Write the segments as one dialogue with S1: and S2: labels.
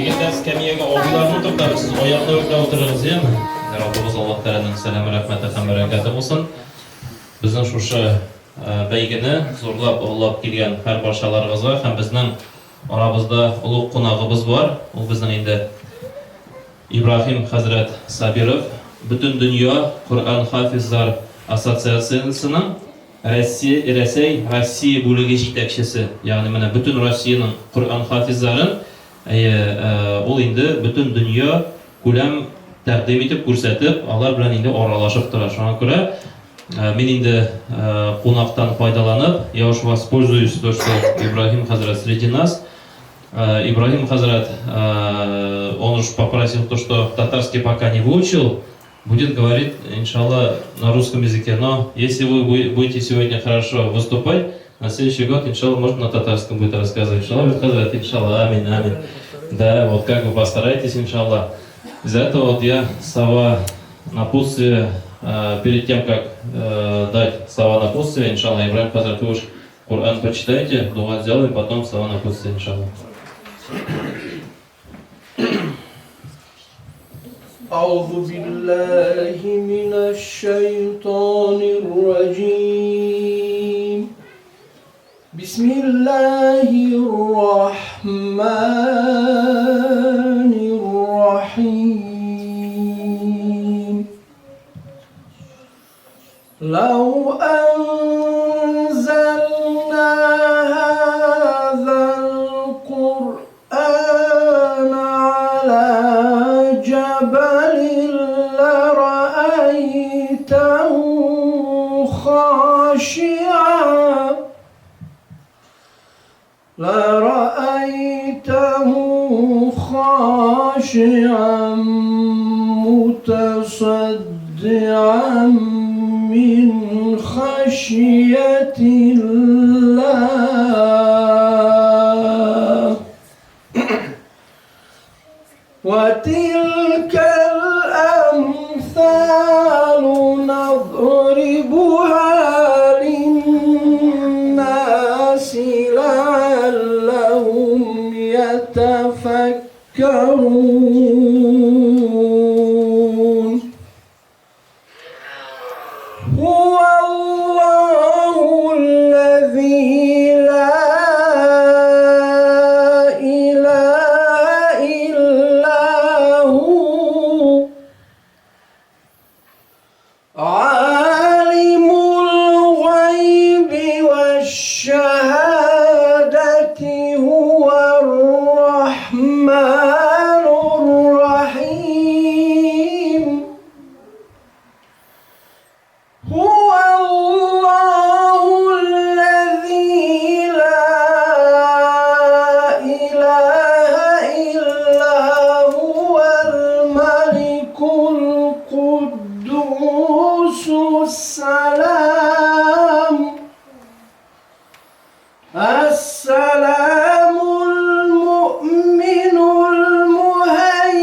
S1: Егетләр, скамьягә абыйларны утыртабыз, сез аякта үкләп утырыгыз, яме? Раббыбыз Аллаһ Тәгаләнең сәламе, рәхмәте һәм бәрәкәте булсын. Безнең шушы бәйгене зурлап, олылап килгән һәр барчаларыгызга һәм безнең арабызда олуг кунагыбыз бар. Ул безнең инде Ибраһим хәзрәт Сабиров, Бөтендөнья Коръән хафизлар ассоциациясенең Россия, Рәсәй, Россия бүлеге җитәкчесе, ягъни менә бөтен Россиянең Коръән хафизларын, әйе, ул инде бөтен дөнья күләм тәкъдим итеп, күрсәтеп, алар белән инде аралашып тора. Шуңа күрә мин инде кунактан файдаланып, я уж воспользуюсь то, что Ибраһим хәзрәт среди нас, Ибраһим хәзрәт, он уж попросил то, что татарский пока не выучил, будет говорить, иншалла, на русском языке. Но если вы будете сегодня хорошо выступать, на следующий год, иншалла, можно на татарском будет рассказывать. Иншалла, хазрат, иншалла, амин, амин. Да, вот как вы постараетесь, иншалла. Из-за этого вот я слова напутствие, перед тем, как дать слова напутствия, иншалла, Ибраим Хазрат, вы уж Коран почитайте, дуа сделаем, потом слова напутствия, иншалла.
S2: أعوذ بالله من الشيطان الرجيم بسم الله الرحمن الرحيم لو أنزلنا هذا القرآن على جبل لرأيته خاشعا لرأيته خاشعا متصدعا من خشية الله وتلك الأمثال نضربها للناس لعلهم يتفكرون هو الله الذي لا إله إلا هو عالم الغيب والشهادة هو الرحمن الرحيم هو الله الذي لا إله إلا هو الملك القدوس السلام السلام المؤمن المهيمن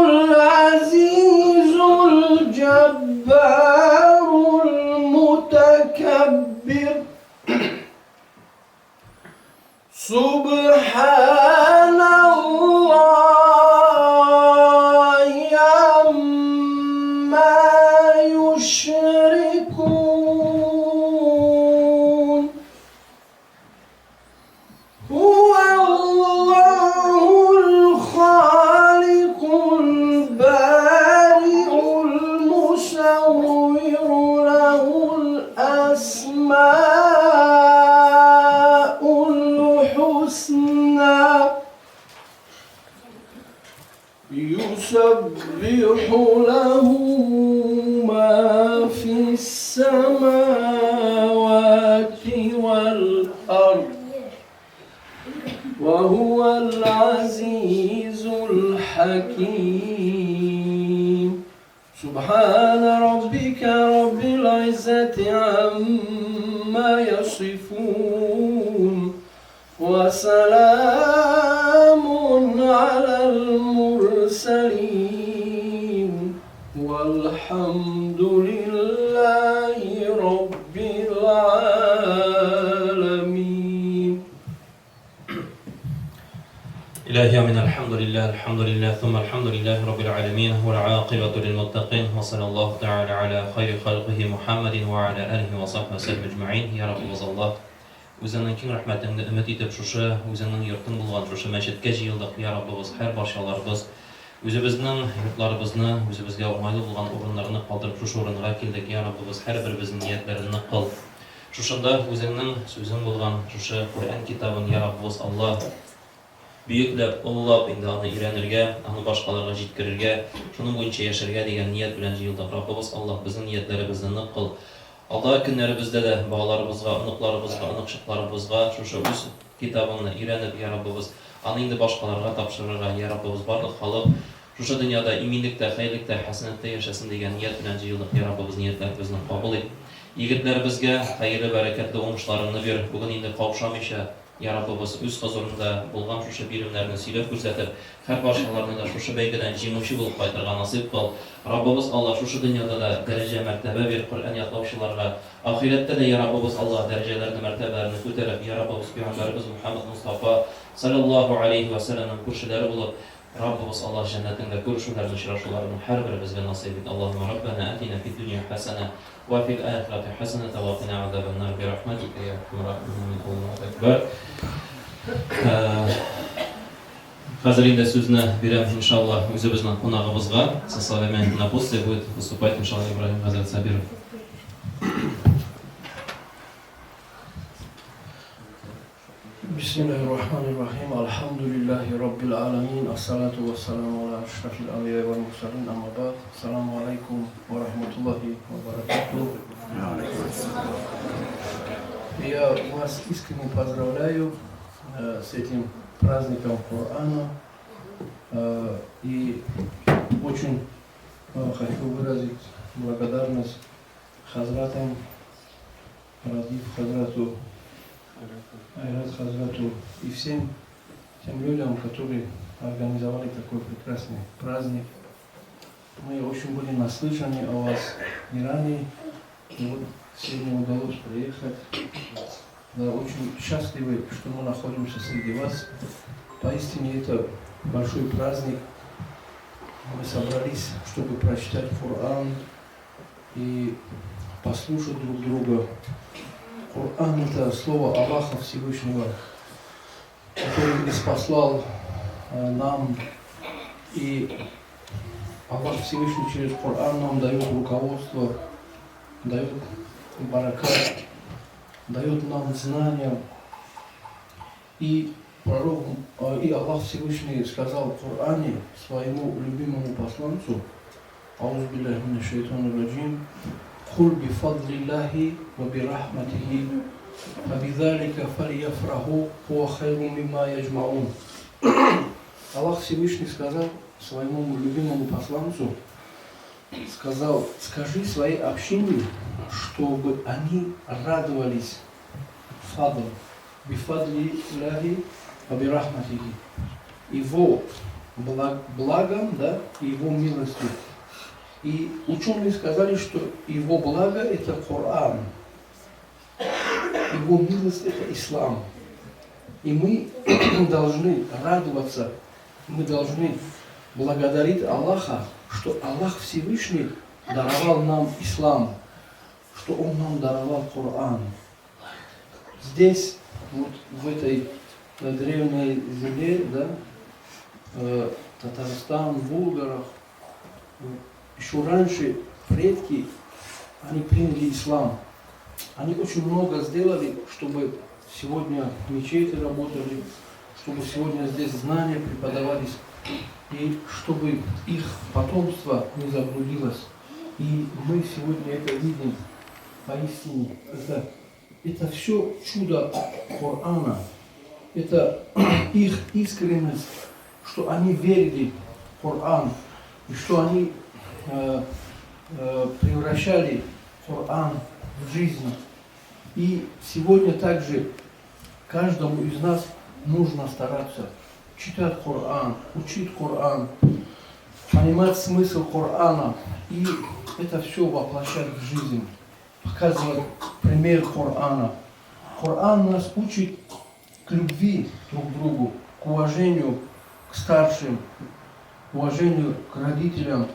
S2: العزيز الجبار المتكبر سبحان الله عما يشركون هو الله الخالق البارئ المصور له الأسماء الحسنى يسبح له ما في السماوات والأرض وهو العزيز الحكيم سبحان ربك رب العزة عما يصفون وسلام على المرسلين والحمد لله رب العالمين.
S1: إلهي آمين. الحمد لله، الحمد لله، ثم الحمد لله رب العالمين، والعاقبة للمتقين، وصلى الله تعالى على خير خلقه محمد وعلى آله وصحبه وسلم أجمعين. Я Раббыбыз Аллаһ, үзеңнең киң рәхмәтеңне өмет итеп, шушы үзеңнең йортың булган шушы мәчеткә җыелдык. Я Раббыбыз, һәр барчаларыбыз үзебезнең йортларыбызны, үзебезгә уңайлы булган урыннарны калдырып, шушы урынга килдек. Я Раббыбыз, һәрберебезнең ниятләрен нык кыл. Шушында үзеңнең сүзең булган шушы Коръән китабын, я Раббыбыз Аллаһ, бөекләп, олылап, инде аны өйрәнергә, аны башкаларга җиткерергә, шуның буенча яшәргә дигән ният белән җыелдык. Раббыбыз Аллаһ, безнең ниятләребезне нык кыл. Алдагы көннәребездә дә балаларыбызга, оныкларыбызга, оныкчыкларыбызга шушы үз китабыңны өйрәнеп, я Раббыбыз, аны инде башкаларга тапшырырга, я Раббыбыз, барлык халык шушы дөньяда иминлектә, хәерлектә, хәсәнәттә яшәсен дигән ният белән җыелдык. Я Раббыбыз, ниятләребезне кабул ит. Егетләребезгә хәерле, бәрәкәтле уңышларыңны бир. Бүген инде каушамыйча, Я Раббыбыз, үз хозурыңда булган шушы биремнәрне сөйләп күрсәтеп, һәр барчаларны да шушы бәйгедән җиңүче булып кайтырга насыйп кыл. Раббыбыз Алла, шушы дөньяда да дәрәҗә, мәртәбә бир Коръән ятлаучыларга. Ахирәттә дә, Я Раббыбыз Алла, дәрәҗәләрне, мәртәбәләрне күтәреп, Я Раббыбыз, Пәйгамбәребез Мухәммәд Мостафа, салләллаһу галәйһи вә сәлләмнең күршеләре булып, Раббыбыз Алла, җәннәтеңдә күрешүләрне, очрашуларны һәрберебезгә насыйп ит. Аллаһуммә Раббәнә атина фид-дөнья хәсәнә ва фил ахирати хәсәнәтә ва кина азабән-нар бирахмәтикә йа әрхәмәр рахимин. Аллаһу әкбәр. Хәзер инде сүзне бирәм, иншалла, үзебезнең кунагыбызга. Со словами напутствия будет выступать, иншалла, Ибраһим хәзрәт Сабиров.
S2: بسم الله الرحمن الرحيم الحمد لله رب العالمين الصلاة والسلام على أشرف الأنبياء والمرسلين أما بعد السلام عليكم ورحمة الله وبركاته. Я вас искренне поздравляю с этим праздником Корана и очень хочу выразить благодарность хазратам, Радиф Хазрату, Айрат Хазрату и всем тем людям, которые организовали такой прекрасный праздник. Мы очень были наслышаны о вас в Иране, и вот сегодня удалось приехать. Да, очень счастливы, что мы находимся среди вас. Поистине это большой праздник. Мы собрались, чтобы прочитать Коран и послушать друг друга. Коран – это слово Аллаха Всевышнего, который ниспослал нам. И Аллах Всевышний через Коран нам дает руководство, дает баракат, дает нам знания. И пророк, и Аллах Всевышний сказал в Коране своему любимому посланцу: أعوذ بالله من الشيطان الرجيم، قل بفضل الله وبرحمته فبذلك فليفرحوا هو خير مما يجمعون. Аллах Всевышний сказал своему любимому посланцу, сказал: скажи своей общине, чтобы они радовались фадл, бифадли ляхи вабирахматихи, его благом, да, и его милостью. И ученые сказали, что его благо – это Коран, его милость – это ислам. И мы должны радоваться, мы должны благодарить Аллаха, что Аллах Всевышний даровал нам ислам, что Он нам даровал Коран. Здесь, вот в этой древней земле, да, Татарстан, Булгарах, еще раньше предки, они приняли ислам. Они очень много сделали, чтобы сегодня мечети работали, чтобы сегодня здесь знания преподавались, и чтобы их потомство не заблудилось. И мы сегодня это видим поистине. Это все чудо Корана. Это их искренность, что они верили в Коран, и что они превращали Коран в жизнь. И сегодня также каждому из нас нужно стараться читать Коран, учить Коран, понимать смысл Корана и это все воплощать в жизнь, показывать пример Корана. Коран нас учит к любви друг к другу, к уважению к старшим, к уважению к родителям,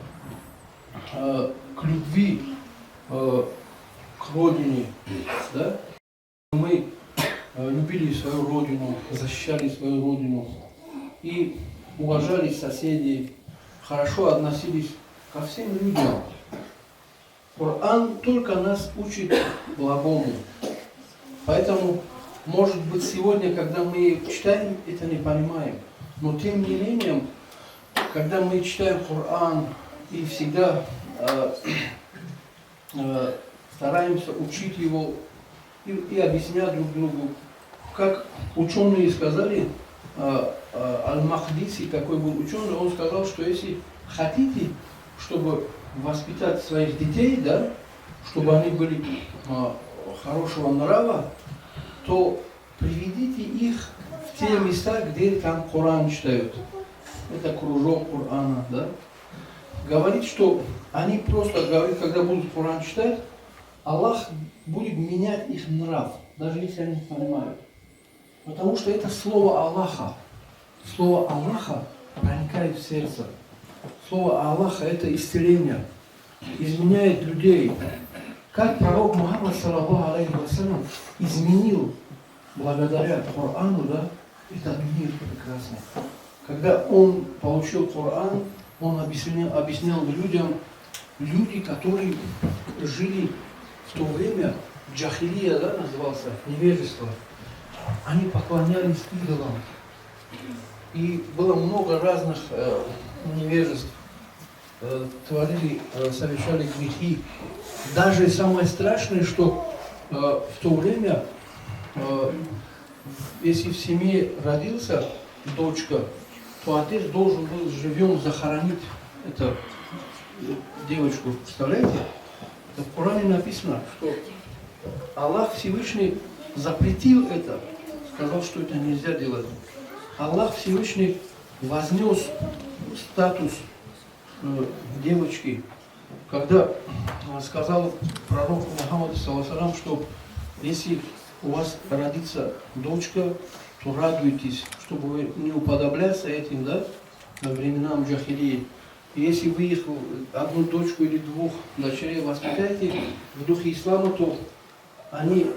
S2: к любви к родине. Да? Мы любили свою родину, защищали свою родину и уважали соседей, хорошо относились ко всем людям. Коран только нас учит благому. Поэтому, может быть, сегодня, когда мы читаем, это не понимаем. Но тем не менее, когда мы читаем Коран и всегда стараемся учить его и объяснять друг другу, как ученые сказали, Аль-Махдиси, такой был ученый, он сказал, что если хотите, чтобы воспитать своих детей, да, чтобы они были хорошего нрава, то приведите их в те места, где там Коран читают. Это кружок Корана, да. Говорит, что они просто, говорит, когда будут Коран читать, Аллах будет менять их нрав, даже если они не понимают. Потому что это слово Аллаха. Слово Аллаха проникает в сердце. Слово Аллаха – это исцеление, изменяет людей. Как пророк Мухаммад, саллаллаху алейхи вассалям, изменил благодаря Корану, да, этот мир прекрасный. Когда он получил Коран, он объяснял людям, люди, которые жили в то время, джахилия, да, назывался, невежество, они поклонялись идолам. И было много разных невежеств, творили, совершали грехи. Даже самое страшное, что в то время, если в семье родился дочка, то отец должен был живьем захоронить эту девочку. Представляете? В Коране написано, что Аллах Всевышний запретил это, сказал, что это нельзя делать. Аллах Всевышний вознес статус девочки, когда сказал пророку Мухаммаду, саллаллаху, что если у вас родится дочка, то радуйтесь, чтобы вы не уподобляться этим, да, временам джахилии. Если вы их, одну дочку или двух дочерей воспитаете в духе ислама, то они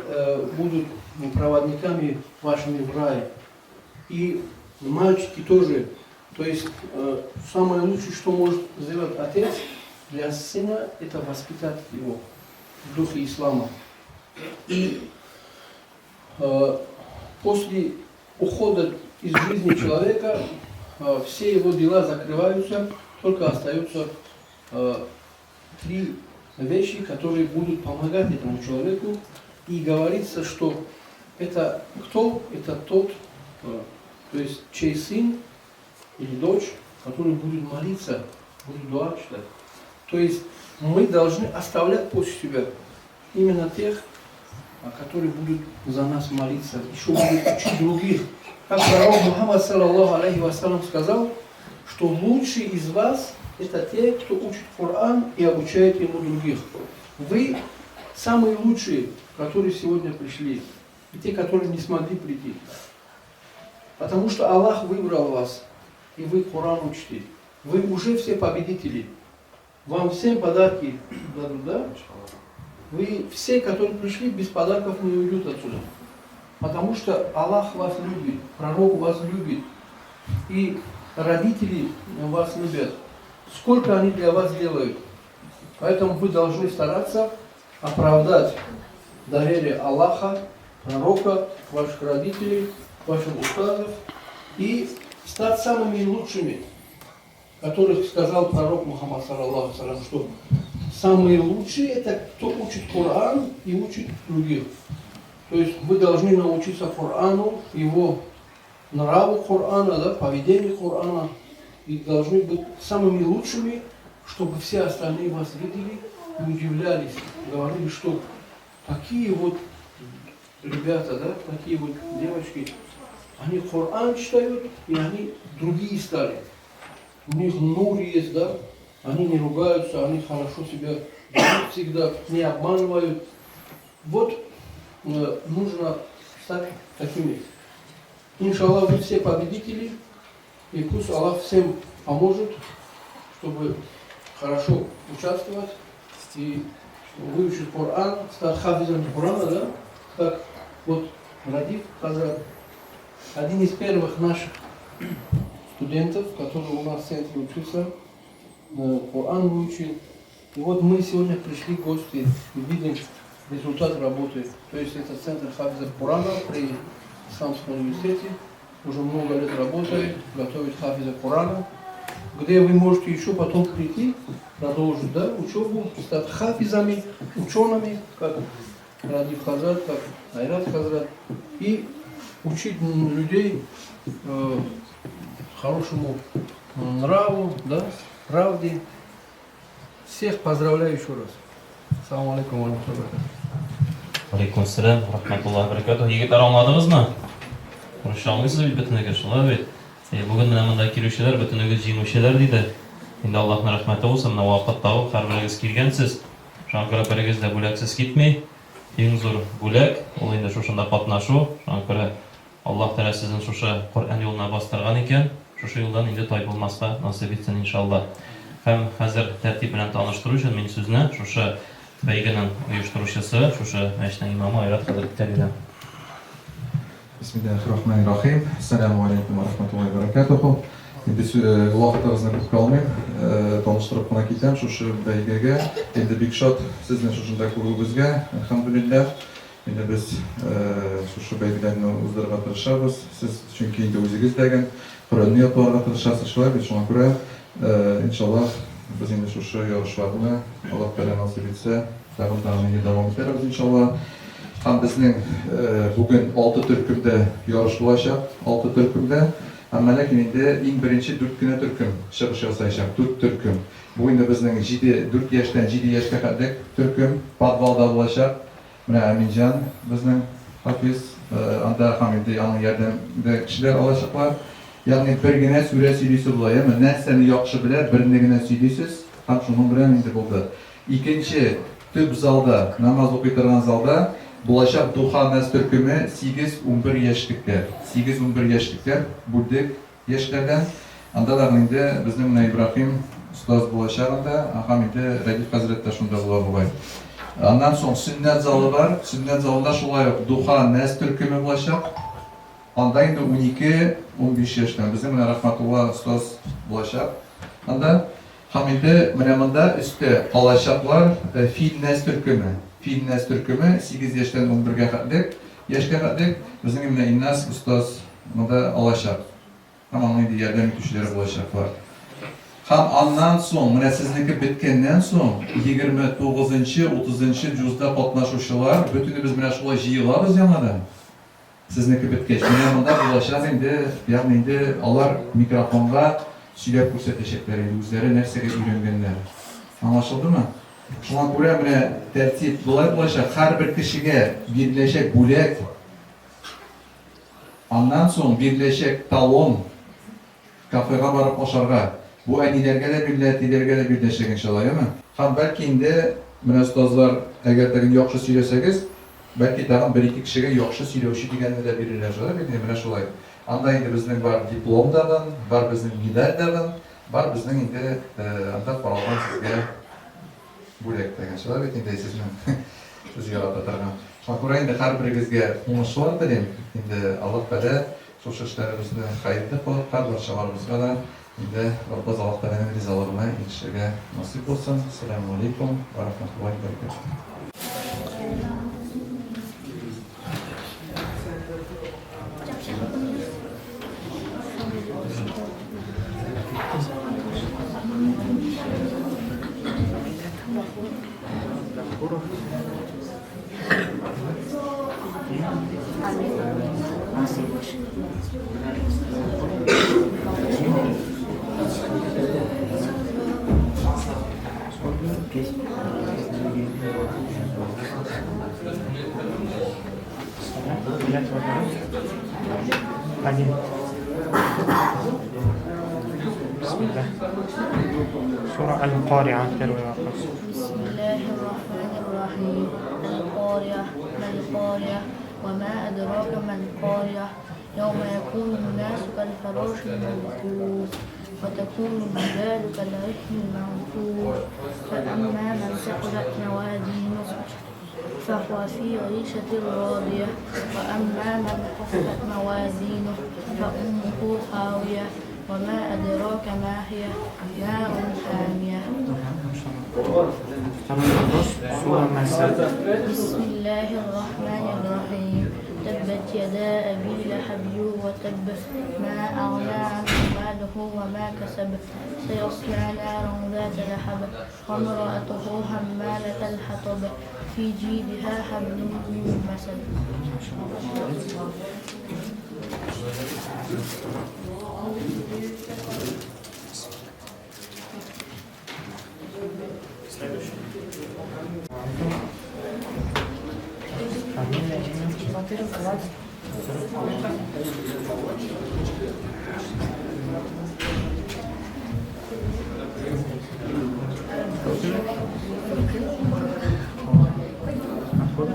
S2: будут проводниками вашими в рай. И мальчики тоже. То есть самое лучшее, что может сделать отец для сына, это воспитать его в духе ислама. И после ухода из жизни человека все его дела закрываются, только остаются три вещи, которые будут помогать этому человеку. И говорится, что это кто? Это тот, то есть чей сын или дочь, который будет молиться, будет дуа читать. То есть мы должны оставлять после себя именно тех, которые будут за нас молиться, еще будут учить других. Как пророк Мухаммад, саллаллаху алейхи вассалам, сказал, что лучшие из вас – это те, кто учит Коран и обучает ему других. Вы самые лучшие, которые сегодня пришли, и те, которые не смогли прийти. Потому что Аллах выбрал вас, и вы Коран учите. Вы уже все победители. Вам всем подарки дадут, да? Вы все, которые пришли, без подарков не уйдут отсюда. Потому что Аллах вас любит, пророк вас любит, и родители вас любят. Сколько они для вас делают. Поэтому вы должны стараться оправдать доверие Аллаха, пророка, ваших родителей, ваших указов и стать самыми лучшими, которых сказал пророк Мухаммад, саллаллаху салям, что самые лучшие это кто учит Коран и учит других. То есть вы должны научиться Корану, его нраву Корана, да, поведению Корана, и должны быть самыми лучшими, чтобы все остальные вас видели и удивлялись, говорили, что такие вот ребята, да, такие вот девочки, они Коран читают, и они другие стали. У них нур есть, да, они не ругаются, они хорошо себя ведут всегда, не обманывают. Вот нужно стать такими. Иншаллах, вы все победители, и пусть Аллах всем поможет, чтобы хорошо участвовать и выучить Коран, стать хафизом Корана, да, как вот Радиф Хазрат, один из первых наших студентов, который у нас в центре учился, Коран выучил. И вот мы сегодня пришли в гости и видим результат работы. То есть это центр хафиза Корана при Исламском университете, уже много лет работает, готовит хафиза Корана, где вы можете еще потом прийти, продолжить, да, учебу, стать хафизами, учеными, как Радиф Хазрат, как Айрат Хазрат, и учить людей хорошему нраву, да, правде. Всех поздравляю еще раз. Ассаламу алейкум ва рахматуллахи.
S1: Алейкум ассалам, рахматуллахи баракатух. Егетләр, аңладыгызмы? Русча аңлыйсыз бит бөтенегез, шулай бит? Бүген менә монда килүчеләр бөтенегез җиңүчеләр диде. Инде Аллаһның рәхмәте булсын, менә вакыт табып һәрберегез килгәнсез. Шуңа күрә берегез дә бүләксез китми. Иң зур бүләк ул инде шушында катнашу. Шуңа күрә Аллаһ Тәгалә сезне шушы Коръән юлына бастырган икән, шушы юлдан инде тайпылмаска насыйп итсен, иншалла. Һәм хәзер тәртип белән таныштыру өчен мин сүзне шушы бәйгенең оештыручысы, шушы мәчетнең имамы Айрат хәзрәткә бирәм.
S3: Бисмиллахи рахмани рахим. Ассаламу алейкум ва рахматуллахи ва баракатуху. Инде вакытыгызны күпкә алмыйм, таныштырып кына китәм шушы бәйгегә. Инде бик шат сезне шушында күрүебезгә, әлхәмдүлилләһ. Инде без шушы бәйгеләрне уздырырга тырышабыз. Сез чөнки инде үзегез дә гел Коръәнне ятларга тырышасыз, шулай бит? Шуңа күрә, иншаллаһ, без инде шушы ярышларны, Аллаһ Тәгалә насыйп итсә, тагын тагын инде дәвам итәрбез, иншаллаһ. Һәм безнең бүген алты төркемдә ярыш булачак, алты төркемдә. Әмма ләкин инде иң беренче дүрт кенә төркем чыгыш ясаячак, дүрт төркем. Бу инде безнең җиде, дүрт яшьтән җиде яшькә хәтлек төркем подвалда булачак. Менә Әминҗан безнең хафиз, анда һәм инде аның ярдәмдә кешеләр алачаклар. Ягъни бер генә сүрә сөйлисе була, яме? Нәрсәне яхшы белә, берне генә сөйлисез һәм шуның белән инде булды. Икенче, төп залда, намаз укый торган залда булачак духа нәс төркеме сигез-унбер яшьлекләр. Сигез-унбер яшьлекләр бүлдек. Яшьләрдән. Анда да инде безнең менә Ибраһим остаз булачак анда, һәм инде Рәдиф хәзрәт тә шунда була бугай. Аннан соң сөннәт залы бар. Сөннәт залында шулай ук духа, нәс төркеме булачак. Анда инде 12-15 яшьтән безнең менә Рәхмәтулла остаз булачак анда. Һәм инде менә монда өстә калачаклар фил нәс төркеме. Фил нәс төркеме 8 яшьтән 11-гә хәтлек, яшькә хәтлек безнең менә Иннас остаз монда алачак. Һәм аның инде ярдәм итүчеләре булачаклар. Һәм аннан соң, менә сезнеке беткәннән соң, 29 нчы, 30 нчы җузда катнашучылар, бөтенебез менә шулай җыелабыз яңадан. Сезнеке беткәч, менә монда булачак инде, ягъни инде алар микрофонга сөйләп күрсәтәчәкләр инде үзләре нәрсәгә өйрәнгәннәр. Аңлашылдымы? Шуңа күрә менә тәртип болай булачак, һәрбер кешегә биреләчәк бүләк, аннан соң биреләчәк талон, кафега барып ашарга. Бу әниләргә дә бирелә, әтиләргә дә биреләчәк, иншалла, яме? Һәм бәлки инде, менә остазлар, әгәр тагын яхшы сөйләсәгез, бәлки тагын бер-ике кешегә яхшы сөйләүче дигәнне дә бирерләр, шулай бит инде, менә шулай. Анда инде безнең бар диплом тагын, бар безнең медаль тагын, бар безнең инде анда каралган сезгә бүләк тагын. Шулай бит инде, сезнең сез ярата торган. Шуңа күрә инде һәрберегезгә уңышлар телим. Инде Аллаһ Тәгалә шушы эшләребезне хәерле кылып, һәрбарчаларыбызга да инде Раббыбыз Аллаһ Тәгаләнең ризалыгына ирешергә насыйп булсын. Әссәламү алейкум вә рахматуллаһи вә бәрәкәтүһ.
S4: Один. بسم الله. سورة القارعة первый вопрос.
S5: بسم الله الرحمن الرحيم القارعة ما القارعة وما أدراك ما القارعة يوم يكون الناس كالفراش المبثوث وتكون الجبال كالعهن المنفوش فأما من ثقلت موازينه فهو في عيشة راضية وأما من خفت موازينه فأمه خاوية وما أدراك ما هي نار حامية.
S4: Второй вопрос. Сура Масад.
S5: بسم الله الرحمن الرحيم تبت يدا أبي لهب وتب ما أغنى عنه ماله وما كسب سيصلى نارا ذات لهب وامرأته حمالة الحطب في جيدها حبل من مسد.
S4: Следующий. Фамилия, имя. Откуда?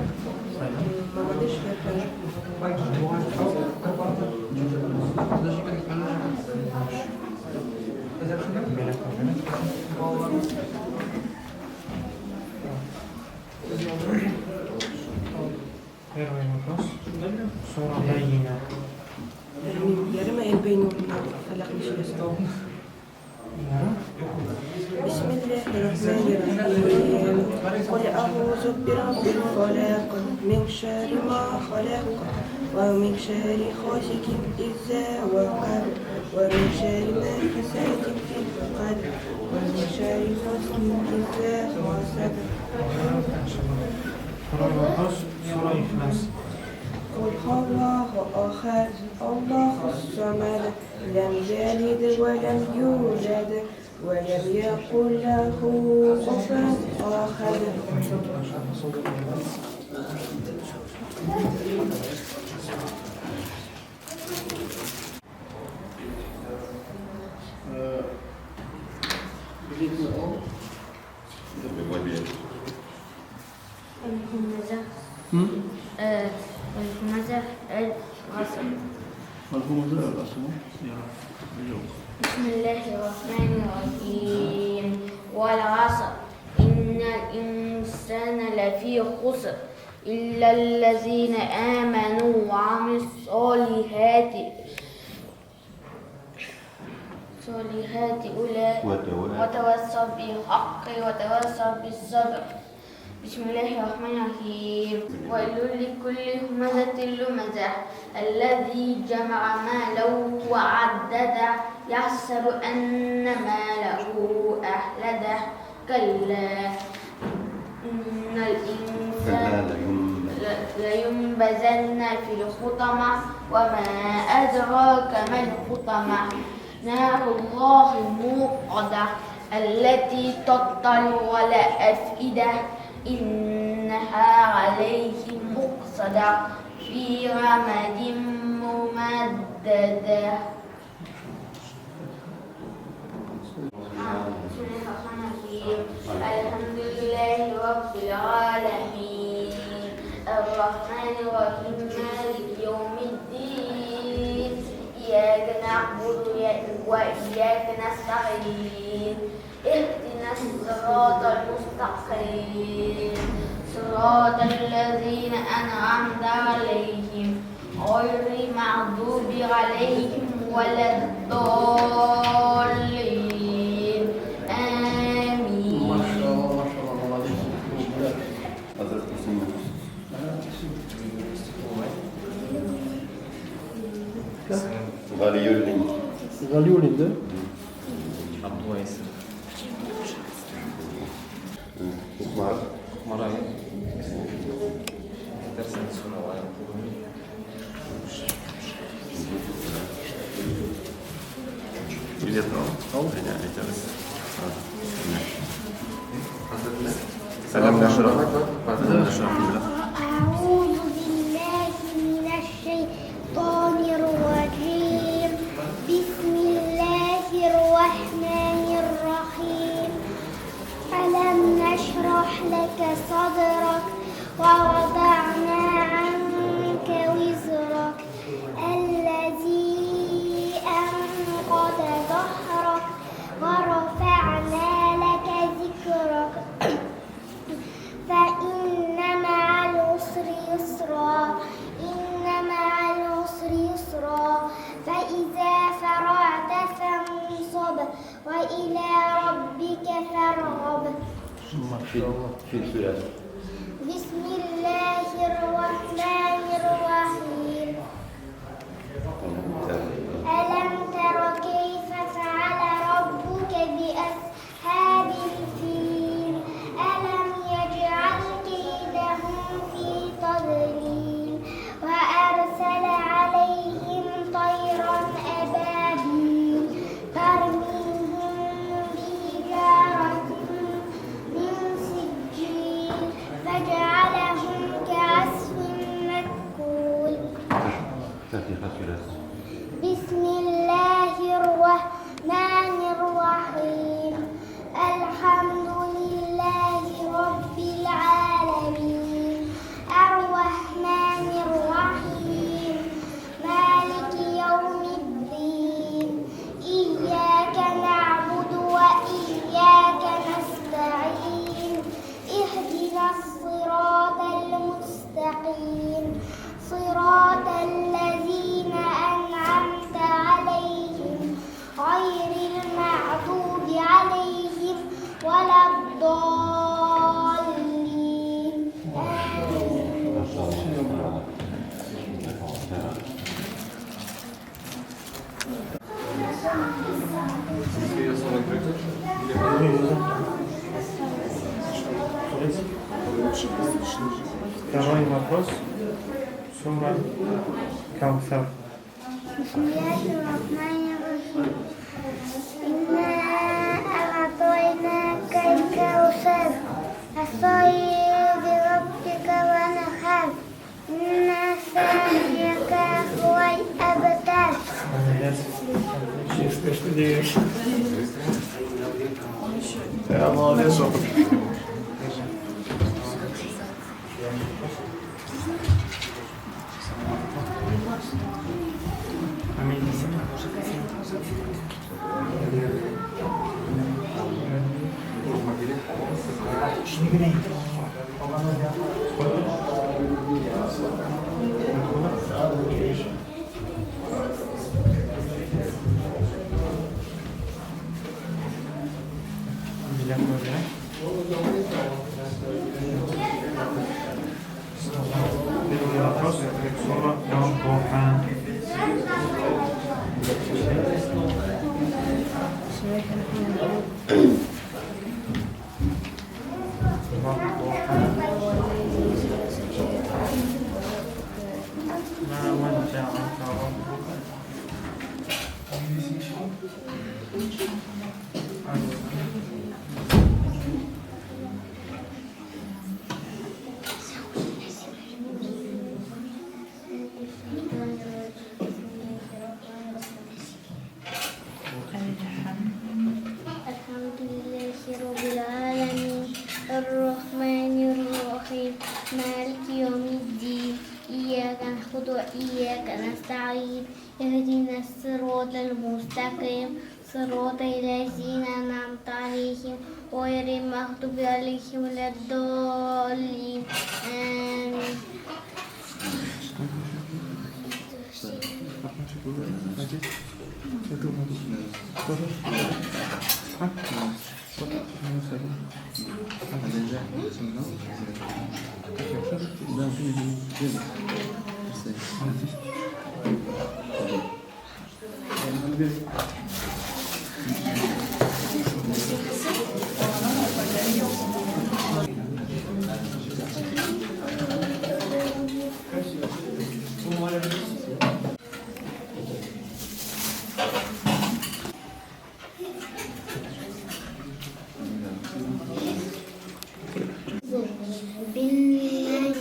S4: Первый вопрос. Сура Байина.
S6: بسم الله الرحمن الرحيم قل أعوذ برب الفلق من شر ما خلق ومن شر غاسق إذا وقب ومن شر النافثات في العقد ومن شر حاسد إذا حسد.
S4: Второй вопрос. Сура Ихлас.
S6: قل هو الله أحد الله الصمد لم يلد ولم يولد ولم يكن له كفوا أحد.
S2: Билетны ал.
S5: الهمزة الهمزة الغصب.
S2: الهمزة الأصل.
S5: بسم الله الرحمن الرحيم والعصر إن الإنسان لفي خسر إلا الذين آمنوا وعملوا الصالحات أولئك وتواصوا بالحق وتواصوا بالصبر. بسم الله الرحمن الرحيم ويل لكل همزة لمزة الذي جمع ماله وعدده يحسب أن ماله أخلده كلا إن الإنسان لينبذن في الحطمة وما أدراك ما الحطمة نار الله الموقدة التي تطلع على الأفئدة إنها عليهم مؤصدة في عمد ممددة. بسم الله الرحمن الرحيم. الحمد لله رب العالمين الرحمن الرحيم مالك يوم الدين إياك نعبد وإياك نستعين اهدنا الصراط المستقيم صراط الذين أنعمت عليهم غير المغضوب عليهم ولا الضالين آمين.
S2: Maşallah, maşallah, молодец.
S7: Хәзрәт исеме. Галиуллин.
S2: Галиуллин, да?
S8: Абдулла исем.
S7: Кукмар.
S8: Кукмара. Татарстан Сунова.
S7: Билет ал. Әйдә, әйтәбез. Сәлам нәшра.
S9: أعوذ بالله من الشيطان الرجيم. بسم الله الرحمن الرحيم. ألم نشرح لك صدرك ووضعنا عنك وزرك الذي أنقض ظهرك ورفعنا لك ذكرك فإن مع العسر يسرا إن مع العسر يسرا فإذا فرغت فانصب وإلى ربك فارغب.
S2: Maşallah.
S7: Fil сүрәсе.
S9: بسم الله الرحمن الرحيم. ألم تر كيف فعل ربك بأصحاب الفيل ألم يجعل كيدهم في تضليل وأرسل عليهم طيرا أبابيل ترميهم بحجارة من سجيل فجعلهم كعصف مأكول.
S7: Фатиха сүрәсе.
S9: بسم الله الرحمن الرحيم. الحمد لله رب العالمين الرحمن الرحيم مالك يوم الدين إياك نعبد وإياك نستعين اهدنا الصراط المستقيم صراط الذين أنعمت عليهم غير المغضوب عليهم ولا الضالين. آمين.
S4: Второй вопрос. Сура Каусар.
S9: بسم الله الرحمن الرحيم. إنا أعطيناك الكوثر فصل لربك وانحر إن شانئك هو الأبتر.
S4: Молодец.
S2: Ya, молодец.
S4: Аминь. Билет выбирай. Первый вопрос. Сура Аль-Духа. Вад-духа. ما ودعك ربك.
S9: الرحيم مالك يوم الدين إياك نعبد وإياك نستعين اهدنا الصراط المستقيم صراط الذين أنعمت عليهم غير المغضوب عليهم ولا الضالين آمين. بالله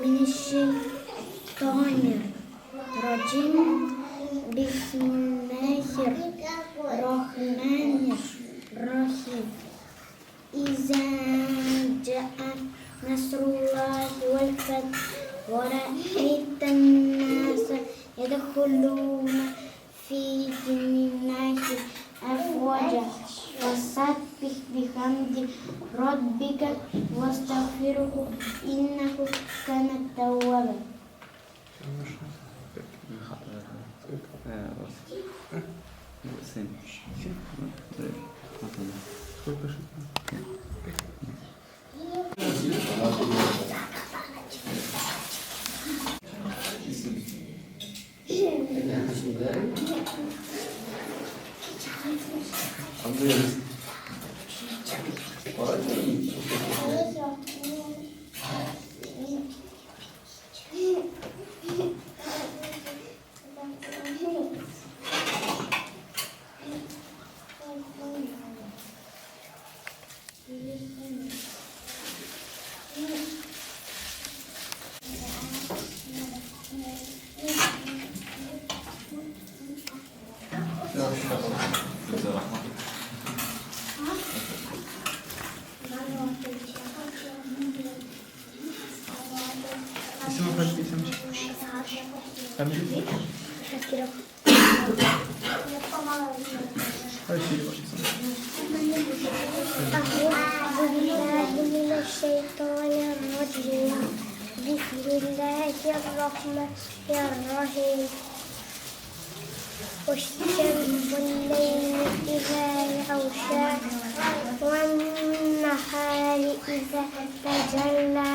S9: من الشيطان الرجيم بسم الله الرحمن الرحيم إذا جاء نصر الله والفتح ورأيت الناس يدخلون في دين الله أفواجا فسبح بحمد ربك واستغفره إنه كان توابا. أعوذ بالله من الشيطان الرجيم بسم الله الرحمن الرحيم والشمس والليل إذا يغشى والنهار إذا تجلى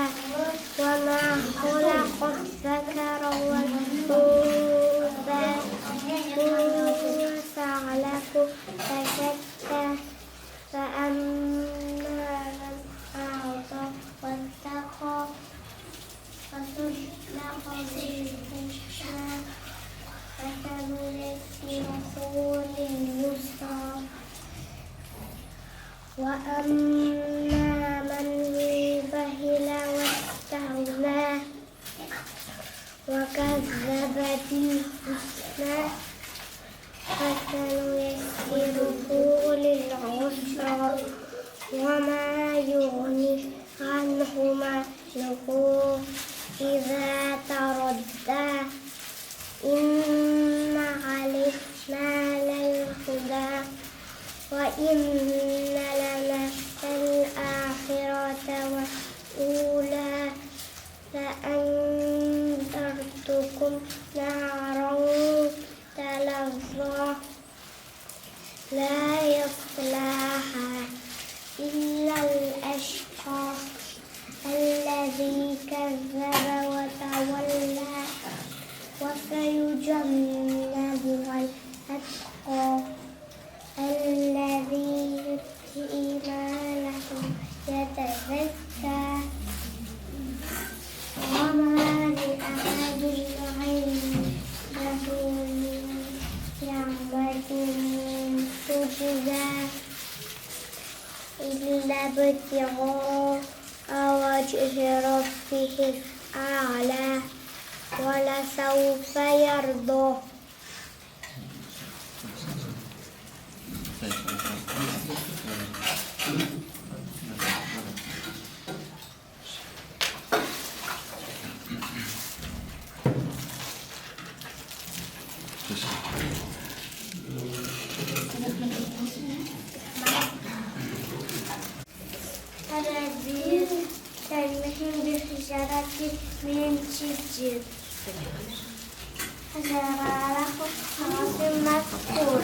S9: وما خلق الذكر والأنثى إن سعيكم لشتى فأما من أعطى واتقى وصدق بالحسنى فسنيسره لليسرى وأما من بخل واستغنى وكذب بالحسنى فسنيسره للعسرى وما يغني عنه ماله إذا تردى إن علينا للهدى وإن لنا الآخرة والأولى فأنذرتكم نارا تلظى لا يصلاها إلا الأشقى الذي كذب وتولى وسيجنبها الأتقى الذي يؤتي ماله يتزكى وما لأحد عنده من نعمة تجزى إلا ابتغاء وجه ربه الأعلى ولسوف يرضى. سجيل. فجعله كعصف مأكول.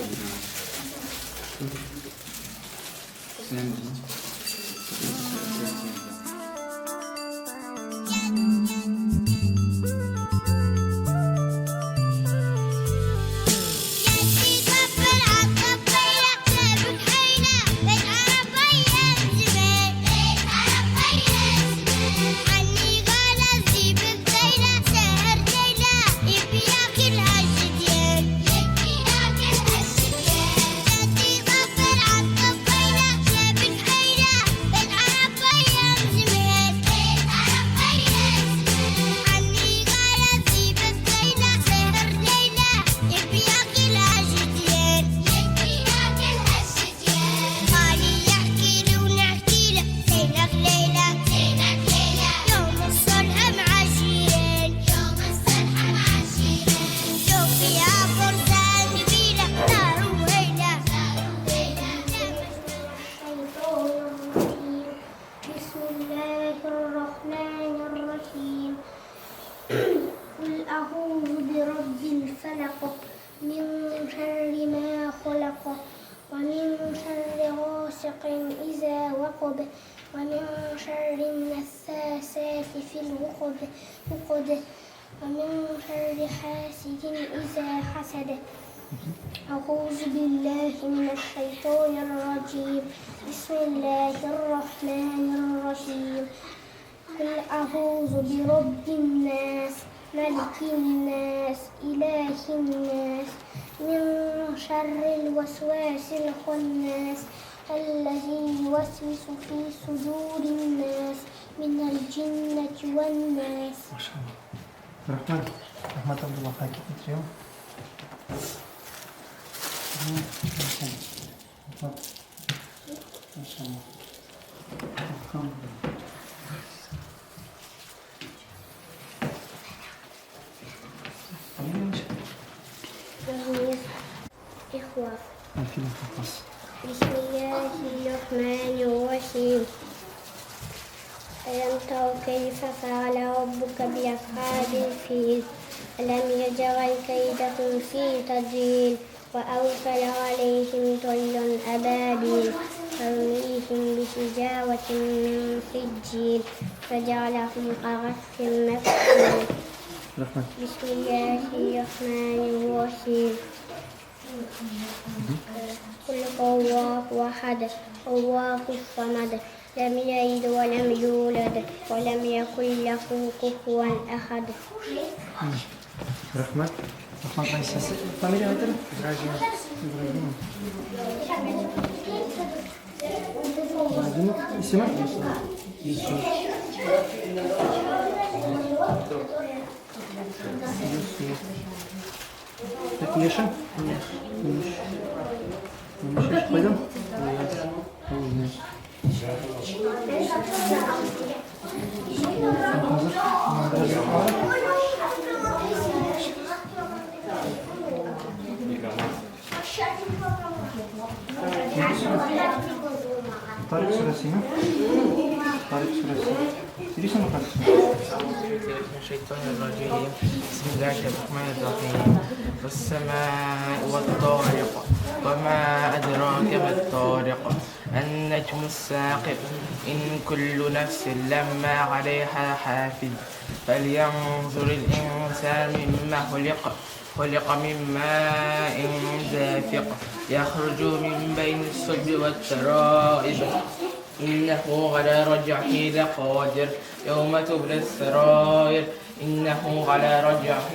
S9: بسم الله الرحمن الرحيم. قل أعوذ برب الفلق من شر ما خلق ومن شر غاسق إذا وقب ومن شر النفاثات في العقد ومن شر حاسد إذا حسد. أعوذ بالله من الشيطان الرجيم. بسم الله الرحمن الرحيم. قل أعوذ برب الناس ملك الناس إله الناس من شر الوسواس الخناس الذي يوسوس في صدور الناس من الجنة والناس.
S4: ما شاء الله. رحمة رحمة عبد الله حكي اليوم. ما شاء الله.
S9: إخوة. بسم الله الرحمن الرحيم. ألم تر كيف فعل ربك بأصحاب الفيل؟ ألم يجعل كيدهم في تضليل وأرسل عليهم طيرا أبابيل ترميهم بحجارة من سجيل فجعلهم كعصف مأكول. بسم الله الرحمن الرحيم. قل هو الله أحد الله الصمد لم يلد ولم يولد ولم يكن له كفوا أحد.
S4: رحمة رحمة الله. Фамилия айтыр? Ибрагимов. Ибрагимов. Исеме? Юсуф. Юсуф. Так, Миша? Миша. Миша, пойдем? Тарик сүрәсе, Тарик сүрәсе. Сөйлисеңме Тарик сүрәсе?
S8: بسم الله الرحمن الرحيم. والسماء والطارق وما أدراك ما الطارق النجم الثاقب إن كل نفس لما عليها حافظ فلينظر الإنسان مما خلق خلق من ماء دافق يخرج من بين الصلب والترائب إنه على رجعه لقادر يوم تبلى السرائر إنه على رجعه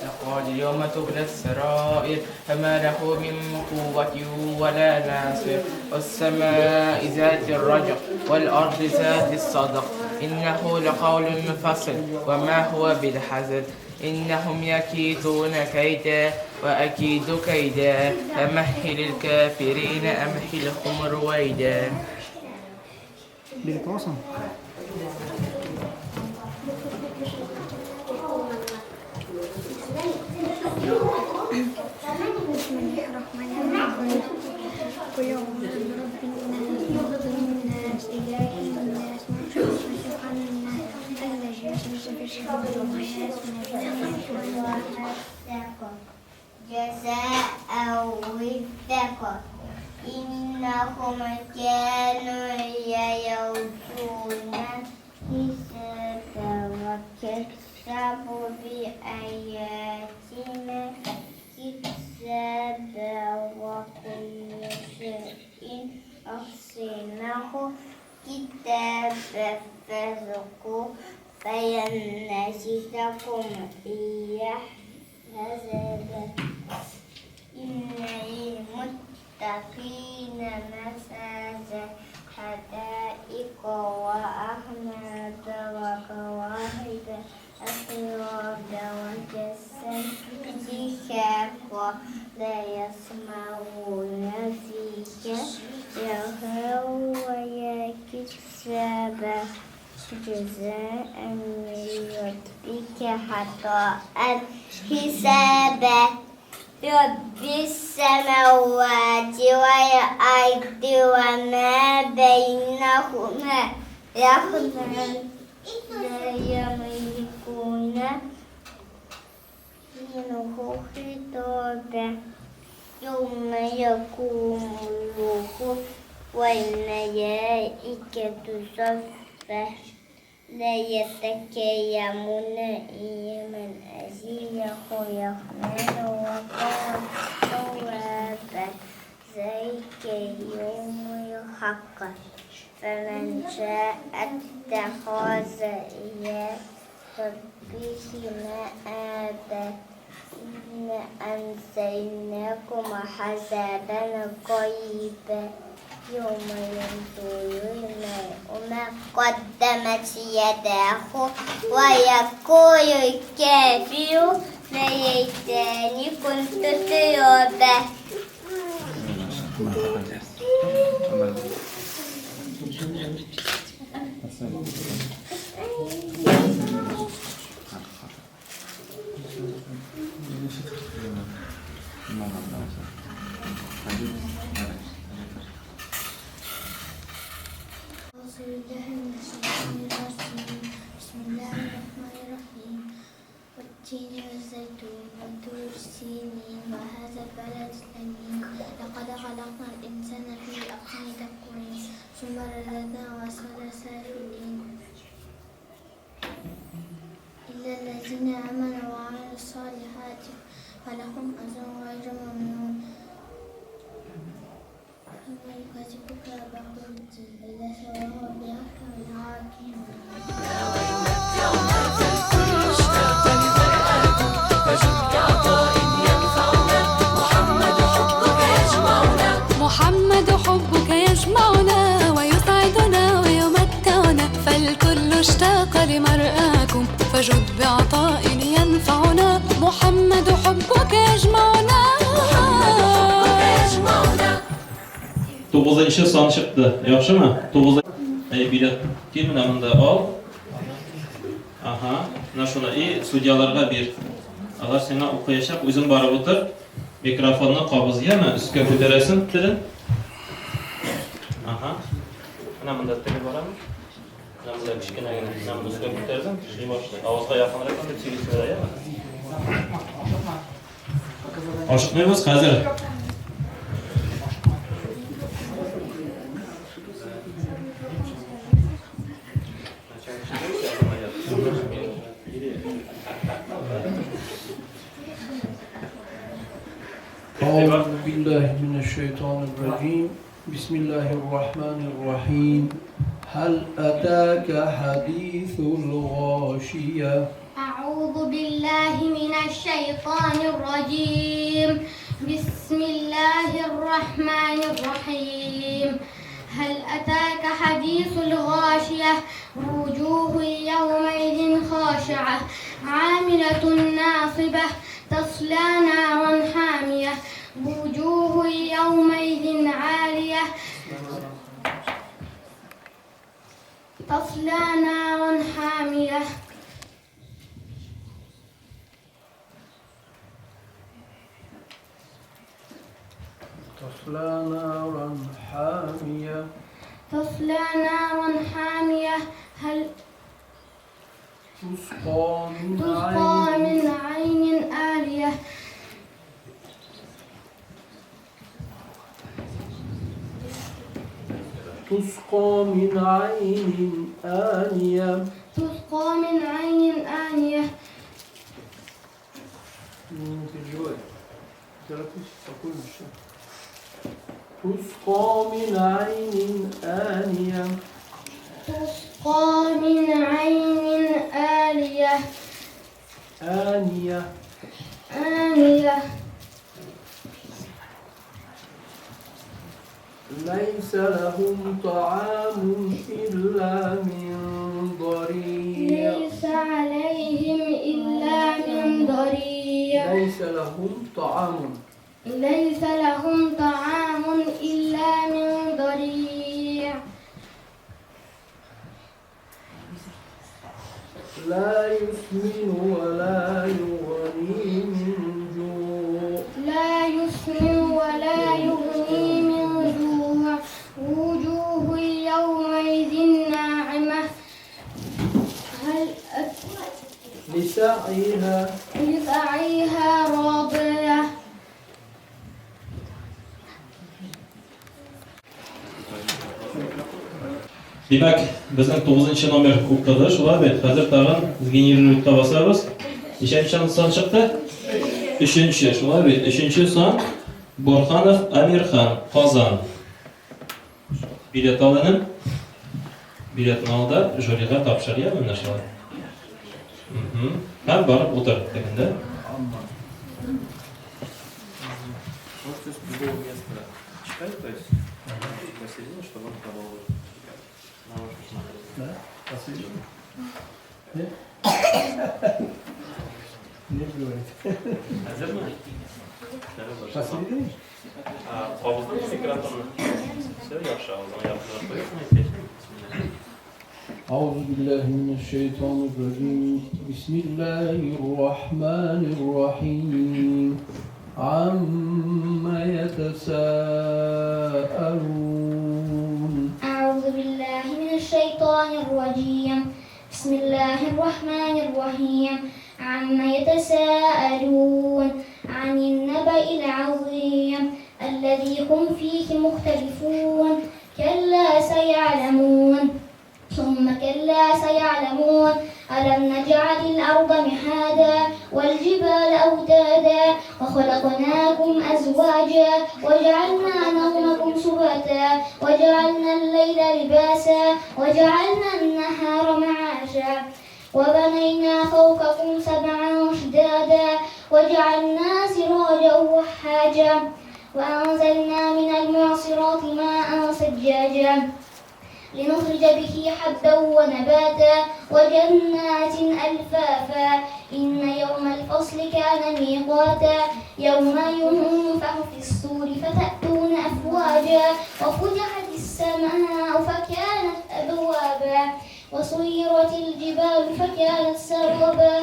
S8: لقادر يوم تبلى السرائر فما له من قوة ولا ناصر والسماء ذات الرجع والأرض ذات الصدق إنه لقول فصل وما هو بالحزن إنهم يكيدون كيدا وأكيد كيدا فمهل الكافرين أمهلهم رويدا.
S9: بسم الله الرحمن الرحيم. قل أعوذ برب الناس ملك الناس إله الناس من شر الناس الذي يوسوس في جزاء وفاقا إنهم كانوا يرجون حسابا وكذبوا بآياتنا كذابا وكل شيء أحصيناه كتابا فذوقوا فلن نزيدكم إلا عذابا إن للمتقين مفازا حدائق وأعنابا وكواعب أترابا وكأسا دهاقا لا يسمعون فيها لغوا ولا كذابا جزاء من ربك عطاء حسابا رب السماوات والأرض وما بينهما الرحمن لا يملكون منه خطابا يوم يقوم الروح والملائكة صفا لا يتكلمون إلا من أذن له الرحمن وقال صوابا ذلك يوم الحق فمن شاء اتخذ إلى ربه مآبا إنا أنزلناكم عذابا قريبا يوم ينظر المرء ما قدمت يداه ويقول الكافر يا ليتني كنت ترابا. أعوذ بالله من الشيطان الرجيم. بسم الله الرحمن الرحيم. والتين والزيتون وطور سينين وهذا البلد الأمين. لقد خلقنا الإنسان في أحسن تقويم ثم رددناه أسفل سافلين إلا الذين آمنوا وعملوا الصالحات فلهم أجر غير ممنون. فما يكذبك بعد بالدين أليس الله بأحكم الحاكمين.
S10: محمد حبك يجمعنا ويسعدنا ويمتعنا، فالكل اشتاق لمرآكم فجد بعطاء ينفعنا. محمد حبك يجمعنا.
S1: Тугызынчы сан чыкты. Яхшымы? Тугыз. Әй, билет. Кил менә монда ал. Ага, менә шуны и судьяларга бир. Алар сиңа укыячак, үзең барып утыр. Микрофонны кабыз, яме? Өскә күтәрәсең телен. Ага. Менә монда теле барамы? Менә монда кечкенә генә. Менә монда өскә күтәрдең, эшли башлый. Авызга якынрак итеп сөйлисең, яме? Ашыкмыйбыз хәзер.
S2: أعوذ بالله من الشيطان الرجيم. بسم الله الرحمن الرحيم. هل أتاك حديث الغاشية؟
S5: أعوذ بالله من الشيطان الرجيم. بسم الله الرحمن الرحيم. هل أتاك حديث الغاشية؟ وجوه يومئذ خاشعة عاملة ناصبة تصلى نارا حامية. وجوه يومئذ عالية تصلى نارا حامية.
S2: تصلى نارا حامية.
S5: تصلى نارا حامية.
S2: تسقى من
S5: تسقى
S2: عين
S5: من عين آنية.
S2: تسقى من عين آنية.
S5: تسقى من عين آنية.
S2: Не переживай. Торопись, спокойно все. تسقى من عين آنية.
S5: تسقى من عين آلية.
S2: آنية.
S5: آنية.
S2: ليس لهم طعام إلا من ضريع.
S5: ليس عليهم إلا من ضريع.
S2: ليس لهم طعام.
S5: ليس لهم طعام إلا من ضريع.
S2: لا يسمن ولا يغني من جوع.
S5: لا يسمن ولا يغني من جوع. وجوه يومئذ ناعمة. هل
S2: لسعيها.
S5: لسعيها راضية.
S1: Димәк, безнең 9 номер укыды, шулай бит. Хәзер тагын сгенерировать басабыз. Ничәнче сан чыкты? Өченче, шулай бит. Өченче сан Борханов Амирхан, Казан. Билет ал, энем. Билетны ал да, жюрига тапшыр, яме менә шулай. Һәм барып утыр тегендә.
S7: Можете с другого места читать, то есть посередине, чтобы он продолжил.
S2: Да? Посередине? Нет? Нет, говорит.
S1: Әзерме?
S2: Посередине?
S1: Авызны микрофонны. Все, яхшы, авызыңа якынрак куясың, әйткәч.
S2: أعوذ بالله من الشيطان الرجيم. بسم الله الرحمن الرحيم. عما يتساءلون.
S9: أعوذ بالله من الشيطان الرجيم. بسم الله الرحمن الرحيم. عما يتساءلون عن النبأ العظيم الذي هم فيه مختلفون. كلا سيعلمون ثم كلا سيعلمون. ألم نجعل الأرض مهادا والجبال أوتادا وخلقناكم أزواجا وجعلنا نومكم سباتا وجعلنا الليل لباسا وجعلنا النهار معاشا وبنينا فوقكم سبعا شدادا وجعلنا سراجا وهاجا وأنزلنا من المعصرات ماء ثجاجا لنخرج به حبا ونباتا وجنات ألفافا. إن يوم الفصل كان ميقاتا يوم ينفخ في الصور فتأتون أفواجا وفتحت السماء فكانت أبوابا وسيرت الجبال فكانت سرابا.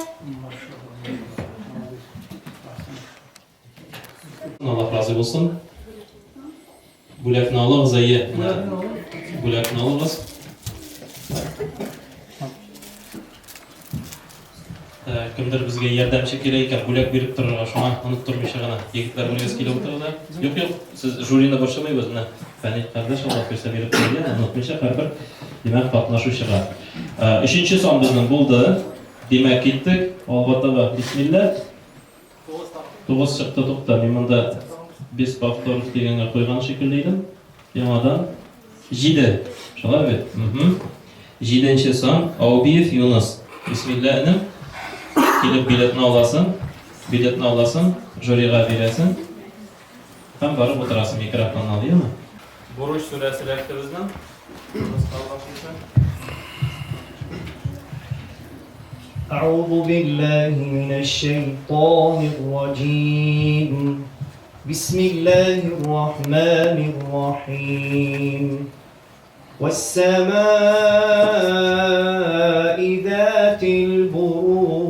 S1: Аллаһ разый булсын. Бүләкне алыгыз, әйе. Бүләкне алыгыз. Кемдер безгә ярдәмче кирәк икән, бүләк биреп торырга, шуңа оныттырмыйча гына. Егетләр, үзегез килеп утырыгыз. Юк, юк, сез жюрины борчымыйбыз, менә Фәнил кардәш Аллаһ бирсә биреп торыр, онытмыйча һәрбер, димәк, катнашучыга. Өченче сан безнең булды. Димәк, киттек. Алга таба, бисмилла. 9 чыкты, тукта. Мин монда без повторов дигәнгә куйган шикелле идем. Яңадан 7. Шулай бит? 7-нче сан Аубиев Юнус. Бисмилла, энем. Килеп билетны аласың. Билетны аласың, жюрига бирәсең. Һәм барып утырасың, микрофон ал, яме? Буруҗ сүрәсе эләкте безнең.
S11: أعوذ بالله من الشيطان الرجيم. بسم الله الرحمن الرحيم. والسماء ذات البروج.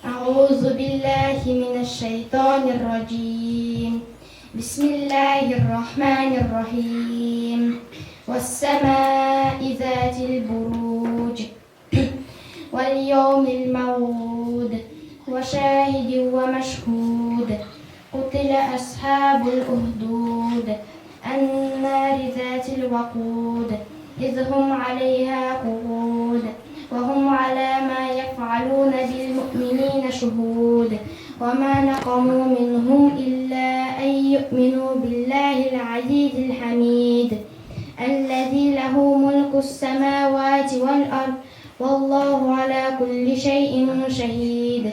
S5: أعوذ بالله من الشيطان الرجيم. بسم الله الرحمن الرحيم. والسماء ذات البروج. واليوم الموعود وشاهد ومشهود قتل أصحاب الأخدود النار ذات الوقود إذ هم عليها قعود وهم على ما يفعلون بالمؤمنين شهود وما نقموا منهم إلا أن يؤمنوا بالله العزيز الحميد الذي له ملك السماوات والأرض والله على كل شيء شهيد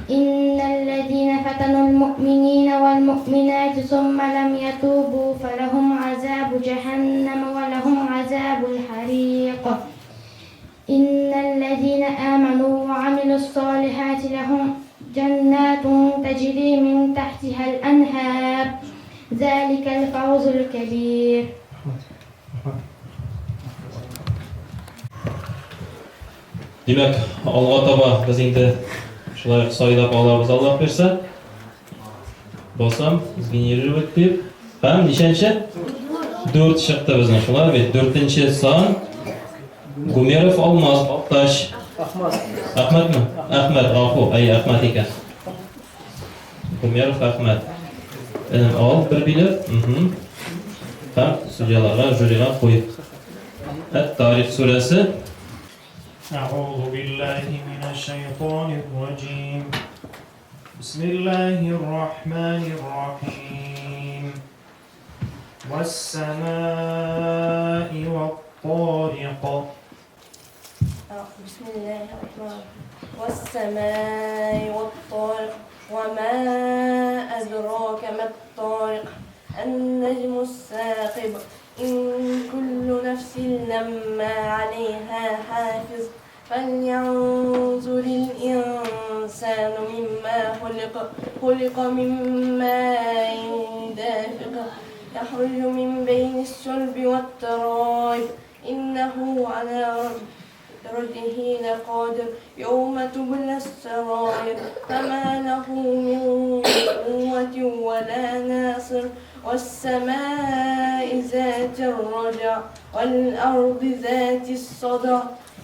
S5: إن الذين فتنوا المؤمنين والمؤمنات ثم لم يتوبوا فلهم عذاب جهنم ولهم عذاب الحريق إن الذين آمنوا وعملوا الصالحات لهم جنات تجري من تحتها الأنهار ذلك الفوز الكبير.
S1: Димәк, алга таба без инде шулай ук сайлап алабыз, Аллаһ бирсә. Басам, сгенерировать дип. Һәм ничәнче? Дүрт чыкты безнең, шулай бит. Дүртенче сан Гумеров Алмаз, Балтач.
S2: Ахмат.
S1: Әхмәтме? Әхмәт, гафу, әй, Әхмәт икән. Гумеров Әхмәт. Энем, ал бер билет. Мхм. Һәм судьяларга, жюрига куй. Әт-Тарих сүрәсе.
S11: أعوذ بالله من الشيطان الرجيم بسم الله الرحمن الرحيم والسماء والطارق
S6: بسم الله الرحمن الرحيم والسماء والطارق وما أدراك ما الطارق النجم الثاقب إن كل نفس لما عليها حافظ فلينظر الإنسان مما خلق خلق من ماء دافق يخرج من بين الصلب والترائب إنه على رجعه لقادر يوم تبلى السرائر فما له من قوة ولا ناصر والسماء ذات الرجع والأرض ذات الصدع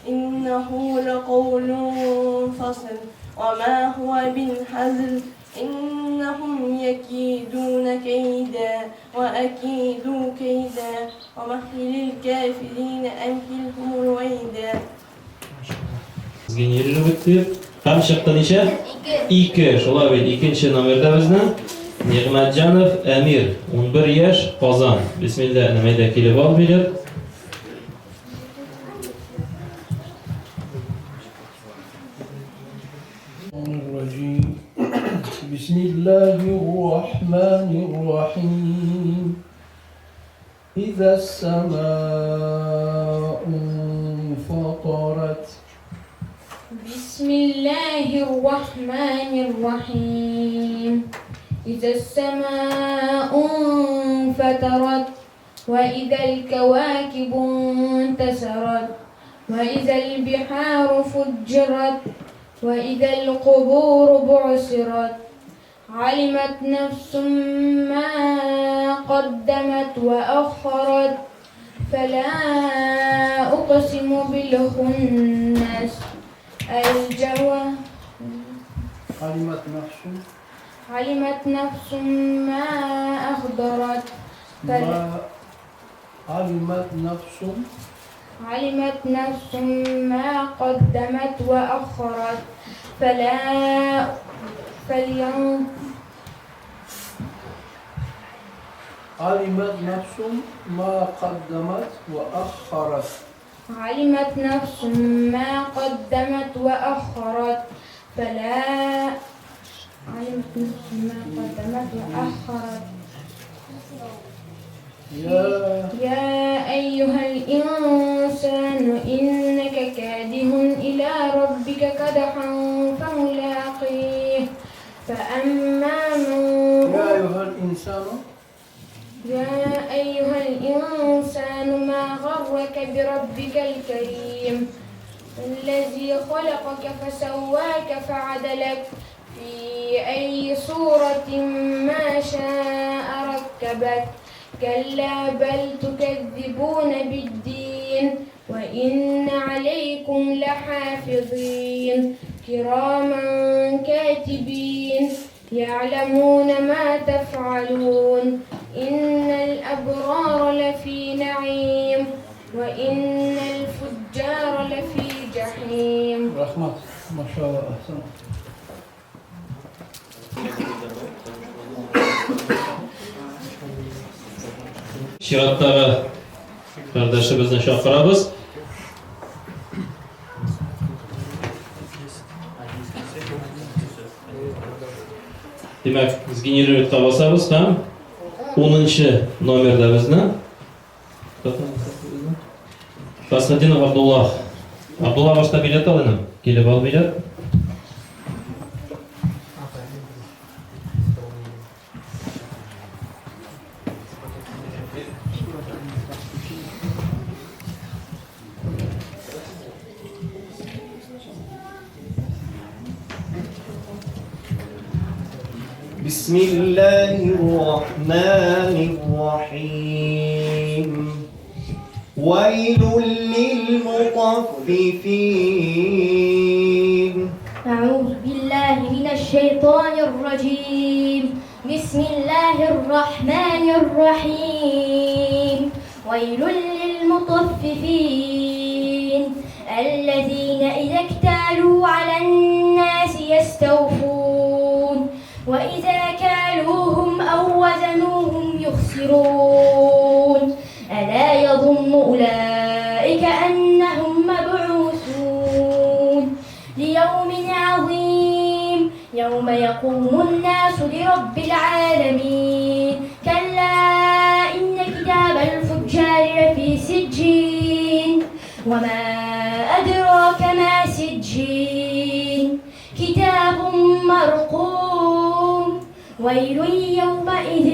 S6: إنه لقول فصل وما هو بالهزل إنهم يكيدون كيدا وأكيد كيدا ومهل الكافرين أمهلهم رويدا.
S1: Сгенерировать дип. Һәм чыкты ничә? Ике. Шулай бит, икенче номерда безнең Нигъмәтҗанов Әмир, 11 яшь, Казан. Бисмилла, энем, әйдә килеп ал билет.
S2: الرجيم بسم الله الرحمن الرحيم إذا السماء انفطرت
S5: بسم الله الرحمن الرحيم إذا السماء انفطرت وإذا الكواكب انتثرت وإذا البحار فجرت وإذا القبور بعثرت علمت نفس ما قدمت وأخرت فلا أقسم بالخنس الجوار
S2: علمت نفس
S5: علمت نفس ما أحضرت
S2: ما علمت نفس
S5: علمت نفس ما قدمت وأخرت فلا فلينظر
S2: علمت نفس ما قدمت وأخرت
S5: علمت نفس ما قدمت وأخرت فلا علمت نفس ما قدمت وأخرت
S2: يا
S5: يا أيها الإنسان إنك كادح إلى ربك كدحا فملاقيه فأما من
S2: يا أيها الإنسان
S5: يا أيها الإنسان ما غرك بربك الكريم الذي خلقك فسواك فعدلك في أي صورة ما شاء ركبك كلا بل تكذبون بالدين
S12: وإن عليكم لحافظين كراما كاتبين يعلمون ما تفعلون إن الأبرار لفي نعيم وإن الفجار لفي جحيم
S2: Рәхмәт. Машалла, әхсән.
S1: Чираттагы кардәшебезне чакырабыз. Димәк, сгенерировать басабыз һәм 10 номерда безне Константинов Абдуллах. Абдулла башта билет ал инем. Килеп ал билет.
S11: بسم الله الرحمن الرحيم ويل للمطففين
S5: أعوذ بالله من الشيطان الرجيم بسم الله الرحمن الرحيم ويل للمطففين الذين إذا اكتالوا على الناس يستوفون وإذا كالوهم أو وزنوهم يخسرون ألا يظن أولئك أنهم مبعوثون ليوم عظيم يوم يقوم الناس لرب العالمين كلا إن كتاب الفجار لفي سجين وما أدراك ما سجين كتاب مرقوم ويل يومئذ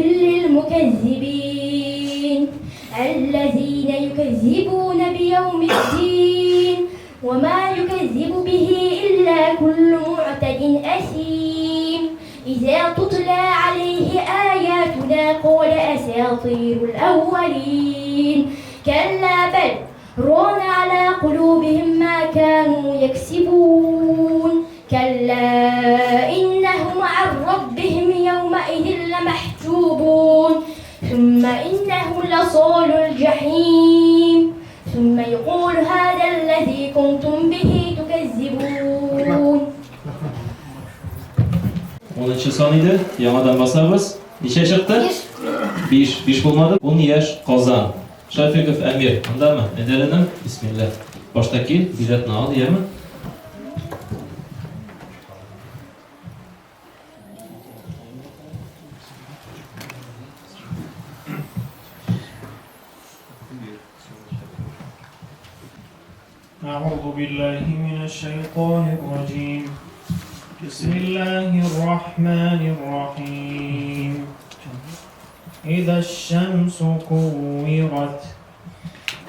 S5: للمكذبين الذين يكذبون بيوم الدين وما يكذب به إلا كل معتد أثيم إذا تتلى عليه آياتنا قال أساطير الأولين كلا بل ران على قلوبهم ما كانوا يكسبون كلا إنهم عن ربهم يومئذ لمحجوبون ثم إنهم لصال الجحيم ثم يقول هذا الذي كنتم به تكذبون
S1: 10 сан иде. Яңадан басабыз. Ничә чыкты? 5. 5 булмады. 10 яшь Казан. Шафиков Әмир. Андамы? Әйдә энем. Бисмилла. Башта кил, билетны ал, яме?
S11: أعوذ بالله من الشيطان الرجيم بسم الله الرحمن الرحيم إذا الشمس كورت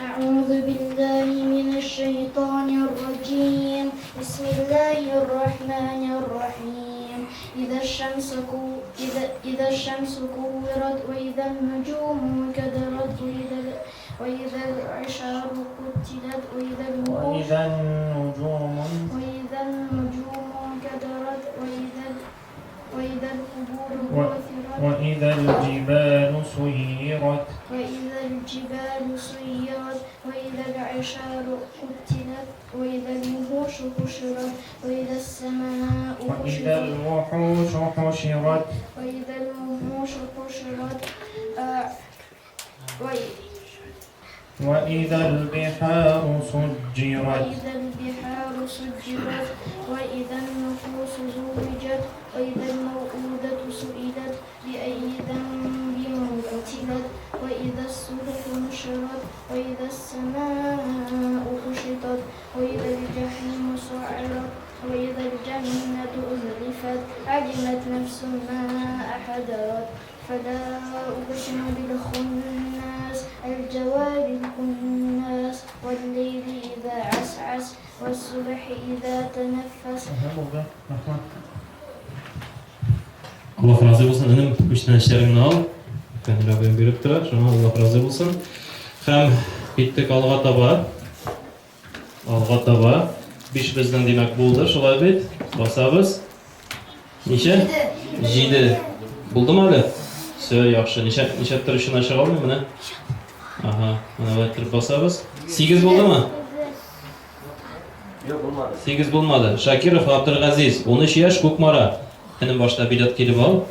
S9: أعوذ بالله من الشيطان الرجيم بسم الله الرحمن الرحيم إذا الشمس كو إذا, إذا الشمس كورت وإذا النجوم انكدرت وإذا وإذا العشار قتلت وإذا الوحوش
S11: وإذا النجوم
S9: وإذا النجوم انكدرت وإذا وإذا القبور بعثرت
S11: وإذا الجبال سيرت
S9: وإذا الجبال سيرت وإذا العشار قتلت وإذا الوحوش حشرت وإذا السماء
S11: وإذا
S9: كشطت
S11: الوحوش حشرت
S9: وإذا الوحوش حشرت آه، وإ-
S11: وإذا البحار سجرت
S9: وإذا البحار سجرت وإذا النفوس زوجت وإذا الموءودة سئلت بأي ذنب قتلت وإذا الصحف نشرت وإذا السماء كشطت وإذا الجحيم سعرت وإذا الجنة أزلفت علمت نفس ما أحضرت فلا أقسم بالخناس الجوار الكناس والليل إذا عسعس والصبح إذا تنفس
S1: Аллаһ разый булсын, энем, күчтәнәчләреңне ал. Фәнил абыем биреп тора, шуңа Аллаһ разый булсын. Һәм киттек алга таба. Алга таба. 5 безнең димәк булды, шулай бит? Басабыз. Ничә? 7. Булдымы әле? Все, яхшы. Ничә ничә торышына чыга алмый менә? Ага, менә болай торып басабыз. 8 булдымы?
S7: Юк, булмады.
S1: 8 булмады. Шакиров Габделгазиз, 13 яшь, Кукмара. Энем башта билет килеп ал.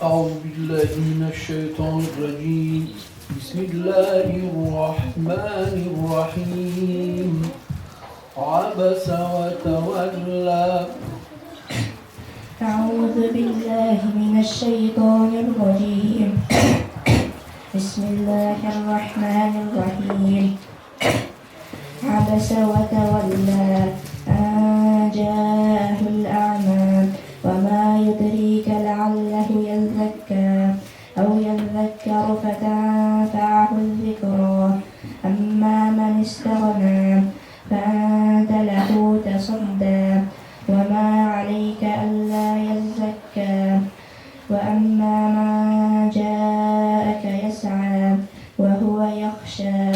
S2: أعوذ بالله من الشيطان الرجيم بسم الله الرحمن الرحيم عبس وتولى
S13: أعوذ بالله من الشيطان الرجيم بسم الله الرحمن الرحيم عبس وتولى أن جاءه الأعمى وما يدريك لعله يزكى أو يذكر فتنفعه الذكرى أما من استغنى فأنت له تصدى وما عليك ألا يزكى وأما من جاءك يسعى وهو يخشى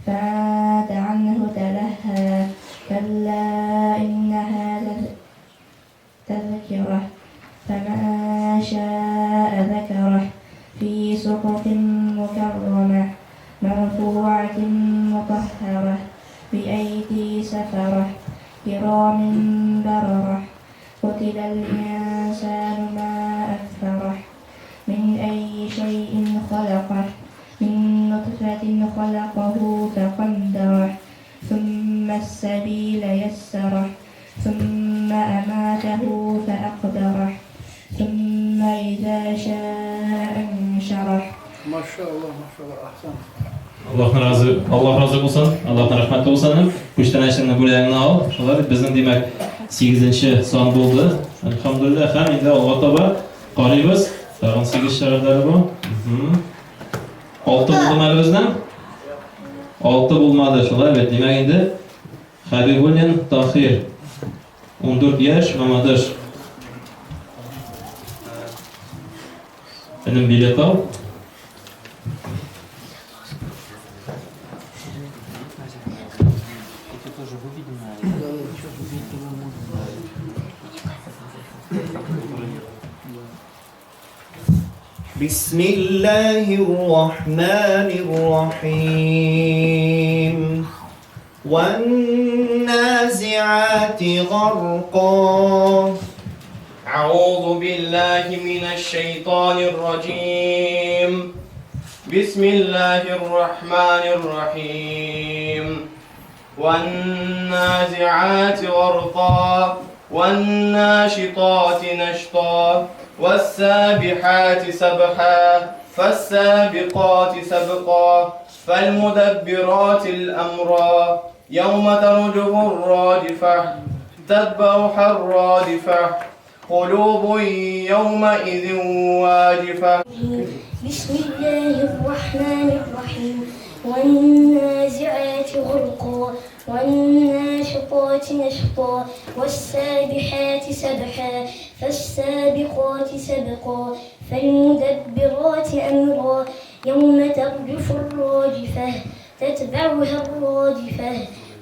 S13: فأنت عنه تلهى كلا إنها تذكرة فمن شاء ذكره في صحف مكرمة مرفوعة مطهرة بأيدي سفرة كرام بررة قتل الإنسان ما أكفره من أي شيء خلقه من نطفة خلقه فقدره ثم السبيل يسره ثم أماته فأقبره ثم إذا شاء أنشره
S2: ما شاء الله ما شاء الله أحسنت
S1: Аллаһның разы, Аллаһ разы булсын, Аллаһның рәхмәте булсын. Күчтәнәчеңне бүләгеңне ал. Шулай бит безнең димәк 8нче сан булды. Әлхәмдулилла, һәм инде алга таба карыйбыз. Тагын 8 чыгарды әле бу. Алты булдымы әле безнең? Алты булмады, шулай бит. Димәк инде Хәбибуллин Тахир. 14 яшь, Мамадыш. Энем билет ал.
S14: بسم الله الرحمن الرحيم والنازعات غرقا
S11: أعوذ بالله من الشيطان الرجيم بسم الله الرحمن الرحيم والنازعات غرقا والناشطات نشطا والسابحات سبحا فالسابقات سبقا فالمدبرات الأمرا يوم ترجف الراجفة تتبعها الرادفة قلوب يومئذ واجفة
S9: بسم الله الرحمن الرحيم والنازعات غرقا والناشطات نشطا والسابحات سبحا فالسابقات سبقا فالمدبرات أمرا يوم ترجف الراجفة تتبعها الرادفة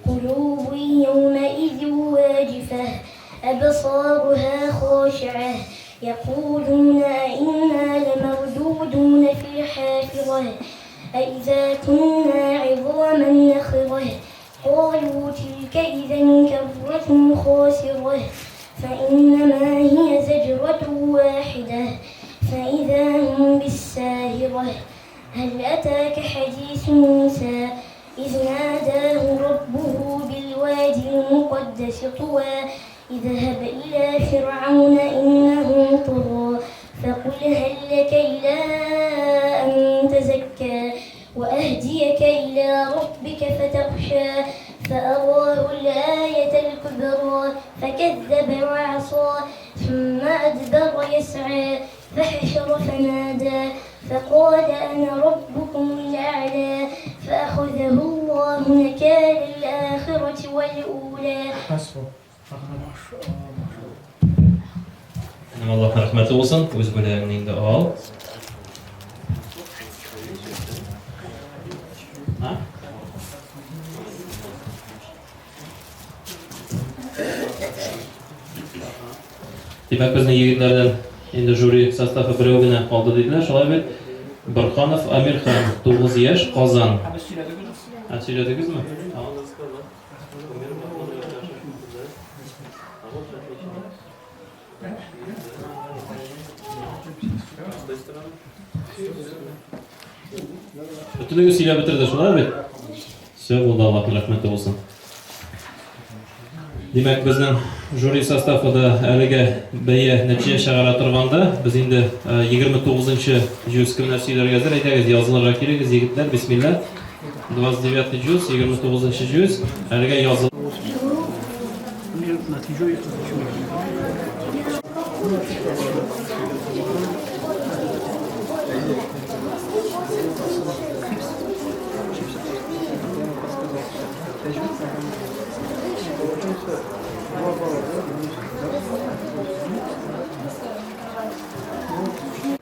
S9: قلوب يومئذ واجفة أبصارها خاشعة يقولون أئنا لمردودون في الحافرة أإذا كنا عظاما نخرة قالوا تلك إذا كرة خاسرة فإنما هي زجرة واحدة فإذا هم بالساهرة هل أتاك حديث موسى إذ ناداه ربه بالوادي المقدس طوى اذهب إلى فرعون إنه طغى فقل هل لك إلى أن تزكى وأهديك إلى ربك فتخشى فأراه الآية الكبرى فكذب وعصى ثم أدبر يسعى فحشر فنادى فقال أنا ربكم الأعلى فأخذه الله نكال الآخرة والأولى
S11: حسبك.
S1: Аллаһның рәхмәте булсын, үз бүләгеңне инде ал. Димәк, безнең егетләрдән инде жюри составы берәү генә калды диделәр, шулай бит? Борханов Амирхан, 9 яшь, Казан.
S4: Ә без сөйләдек уже.
S1: Ә сөйләдегезме? Бөтенегез сөйләп бетерде, шулай бит? Все булды, Аллаһның рәхмәте булсын. Димәк, безнең жюри составы да әлегә бәя нәтиҗә чыгара торганда, без инде 29-нчы җүз кемнәр сөйләргә әзер, әйдәгез, язылырга килегез, егетләр, бисмилла. 29 җүз, 29-нчы җүз, әлегә языл.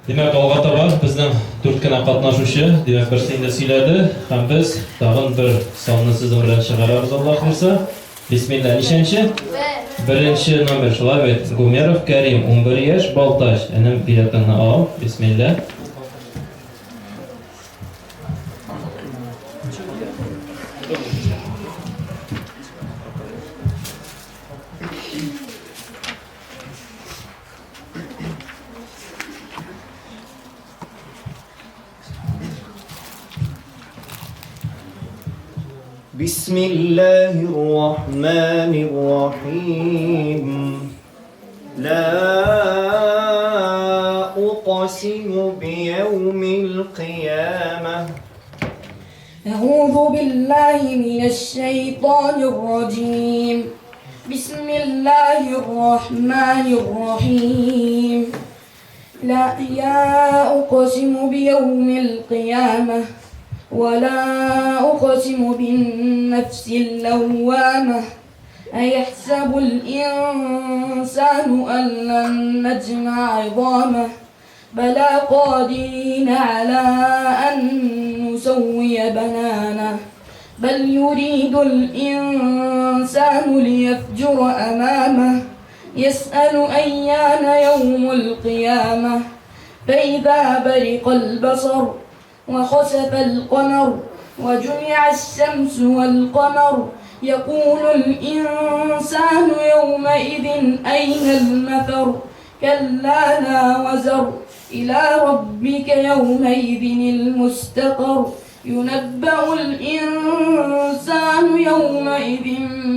S1: Димәк, алга таба безнең дүрт кенә катнашучы, димәк, берсе инде сөйләде, һәм без тагын бер санны сезнең белән чыгарабыз, Аллаһ боерса. Бисмилла, ничәнче? Беренче номер, шулай бит? Гумеров Кәрим, 11 яшь, Балтач. Энем, билетыңны ал. Бисмилла.
S14: بسم الله الرحمن الرحيم لا أقسم بيوم القيامة
S12: أعوذ بالله من الشيطان الرجيم بسم الله الرحمن الرحيم لا يا أقسم بيوم القيامة ولا أقسم بالنفس اللوامة أيحسب الإنسان أن لن نجمع عظامه بلى قادرين على أن نسوي بنانه بل يريد الإنسان ليفجر أمامه يسأل أيان يوم القيامة فإذا برق البصر وخسف القمر وجمع الشمس والقمر يقول الإنسان يومئذ أين المفر كلا لا وزر إلى ربك يومئذ المستقر ينبأ الإنسان يومئذ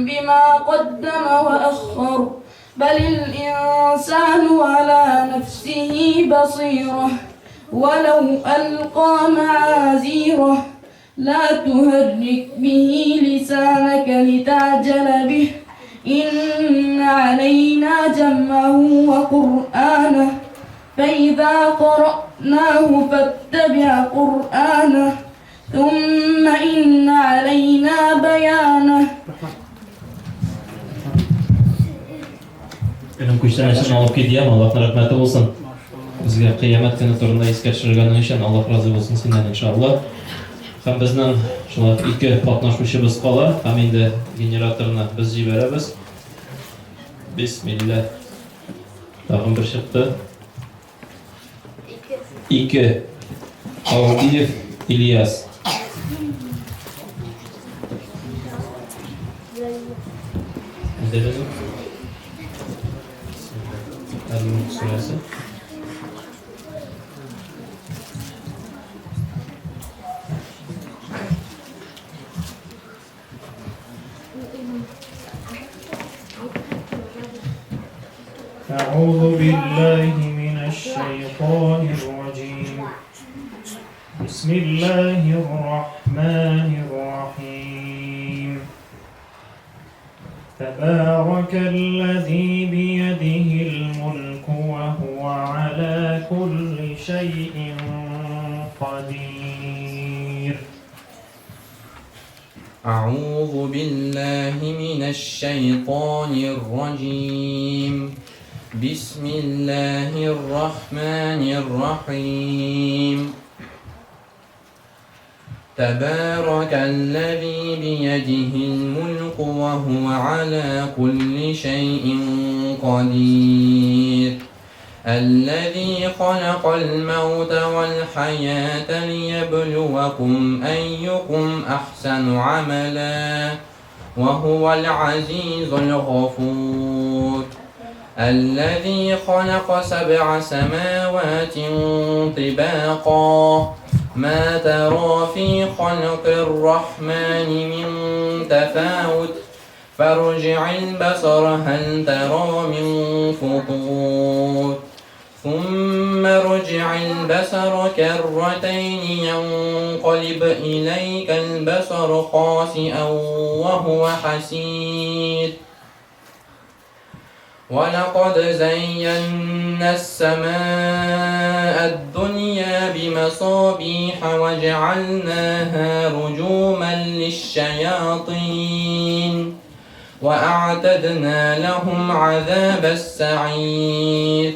S12: بما قدم وأخر بل الإنسان على نفسه بصيرة ولو ألقى معاذيره لا تهرك به لسانك لتعجل به إن علينا جمعه وقرآنه فإذا قرأناه فاتبع قرآنه ثم إن علينا بيانه
S1: Энем күчтәнәчен алып кит, яме, Аллаһның рәхмәте булсын. Безгә кыямәт көне турында искә төшергәнең өчен Аллаһ разый булсын синнән, иншалла. Һәм безнең шулай ике катнашучыбыз кала, һәм инде генераторны без җибәрәбез. Бисмилла. Тагын бер чыкты. Ике. Алдиев Ильяс. Әл-Мулк сүрәсе.
S15: أعوذ بالله من الشيطان الرجيم بسم الله الرحمن الرحيم تبارك الذي بيده الملك وهو على كل شيء قدير
S11: أعوذ بالله من الشيطان الرجيم. بسم الله الرحمن الرحيم تبارك الذي بيده الملك وهو على كل شيء قدير الذي خلق الموت والحياة ليبلوكم أيكم أحسن عملا وهو العزيز الغفور الذي خلق سبع سماوات طباقا ما ترى في خلق الرحمن من تفاوت فارجع البصر هل ترى من فطور ثم ارجع البصر كرتين ينقلب إليك البصر خاسئا وهو حسير ولقد زينا السماء الدنيا بمصابيح وجعلناها رجوما للشياطين وأعتدنا لهم عذاب السعير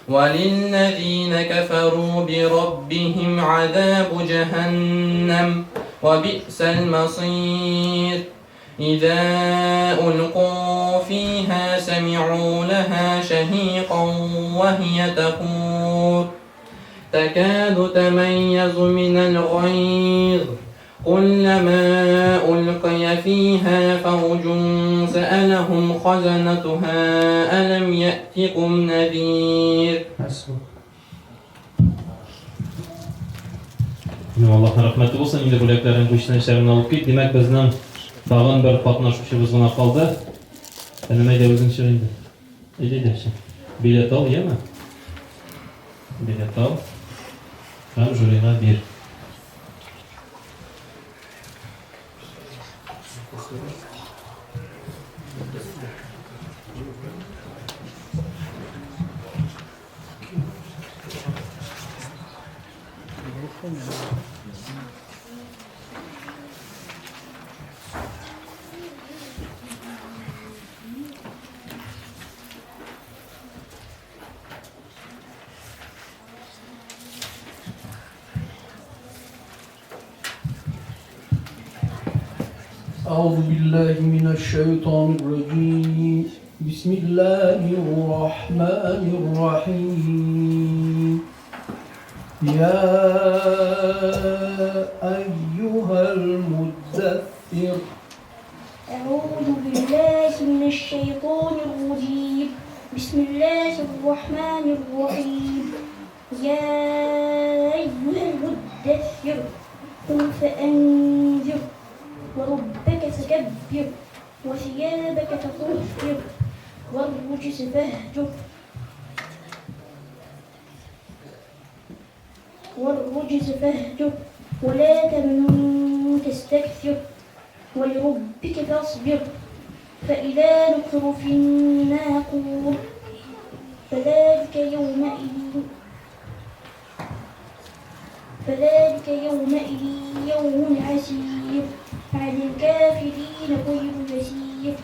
S11: وللذين كفروا بربهم عذاب جهنم وبئس المصير إذا ألقوا فيها سمعوا لها شهيقا وهي تفور تكاد تميز من الغيظ كلما ألقي فيها فوج سألهم خزنتها ألم يأتكم نذير
S1: Аллаһның рәхмәте булсын, инде бүләкләрен, күчтәнәчләрен алып кит. Димәк, безнең тагын бер катнашучыбыз гына калды. Энем, әйдә үзең чык инде. Әйдә, әйдә, чык. Билет ал, яме? Билет ал. Һәм жюрига бир.
S2: أعوذ بالله من الشيطان الرجيم بسم الله الرحمن الرحيم يا أيها المدثر
S9: أعوذ بالله من الشيطان الرجيم بسم الله الرحمن الرحيم يا أيها المدثر قم فأنذر وربك فكبر وثيابك فطهر والرجز فاهجر والرجز فاهجر ولا تمنن تستكثر ولربك فاصبر فإذا نقر في الناقور فذلك يومئذ فذلك يومئذ يوم عسير على الكافرين غير يسير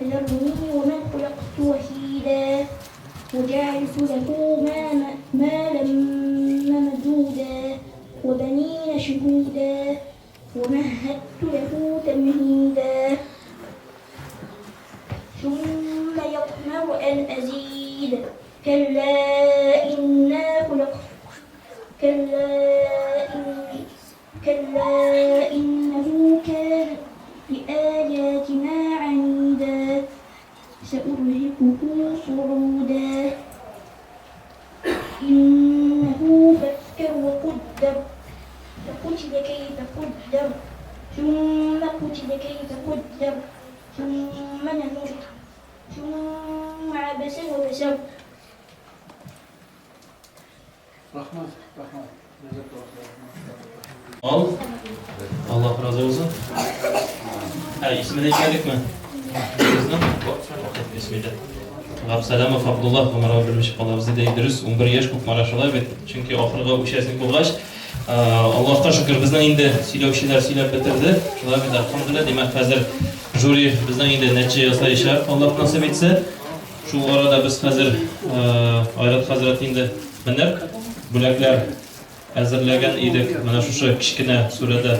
S9: ذرني ومن خلقت وحيدا وجعلت له مالا ممدودا وبنين شهودا ومهدت له تمهيدا ثم يطمع أن أزيد كلا إنا خلق كلا إن كلا إنه كان لآياتنا عنيدا سأرهقه صعودا إنه فكر وقدر فقتل كيف قدر ثم قتل كيف قدر ثم نظر ثم عبس وبسر
S2: Рәхмәт, рәхмәт.
S1: Ал. Аллаһ разый булсын. Ә, исемен әйтмәдекме? Безнең исеме Габсәламов Абдуллаһ Гомәров белмичә калабыз диде. Дөрес, 11 яшь Кукмара шулай бит. Чөнки ахыргы участник булгач, Аллаһка шөкер, безнең инде сөйләүчеләр сөйләп бетерде. Шулай бит, әлхәмдүлилләһ. Димәк, хәзер жюри безнең инде нәтиҗә ясаячак, Аллаһ насыйп итсә. Шул арада без хәзер Айрат хәзрәт инде менеп бүләкләр әзерләгән идек. Менә шушы кечкенә сүрәдә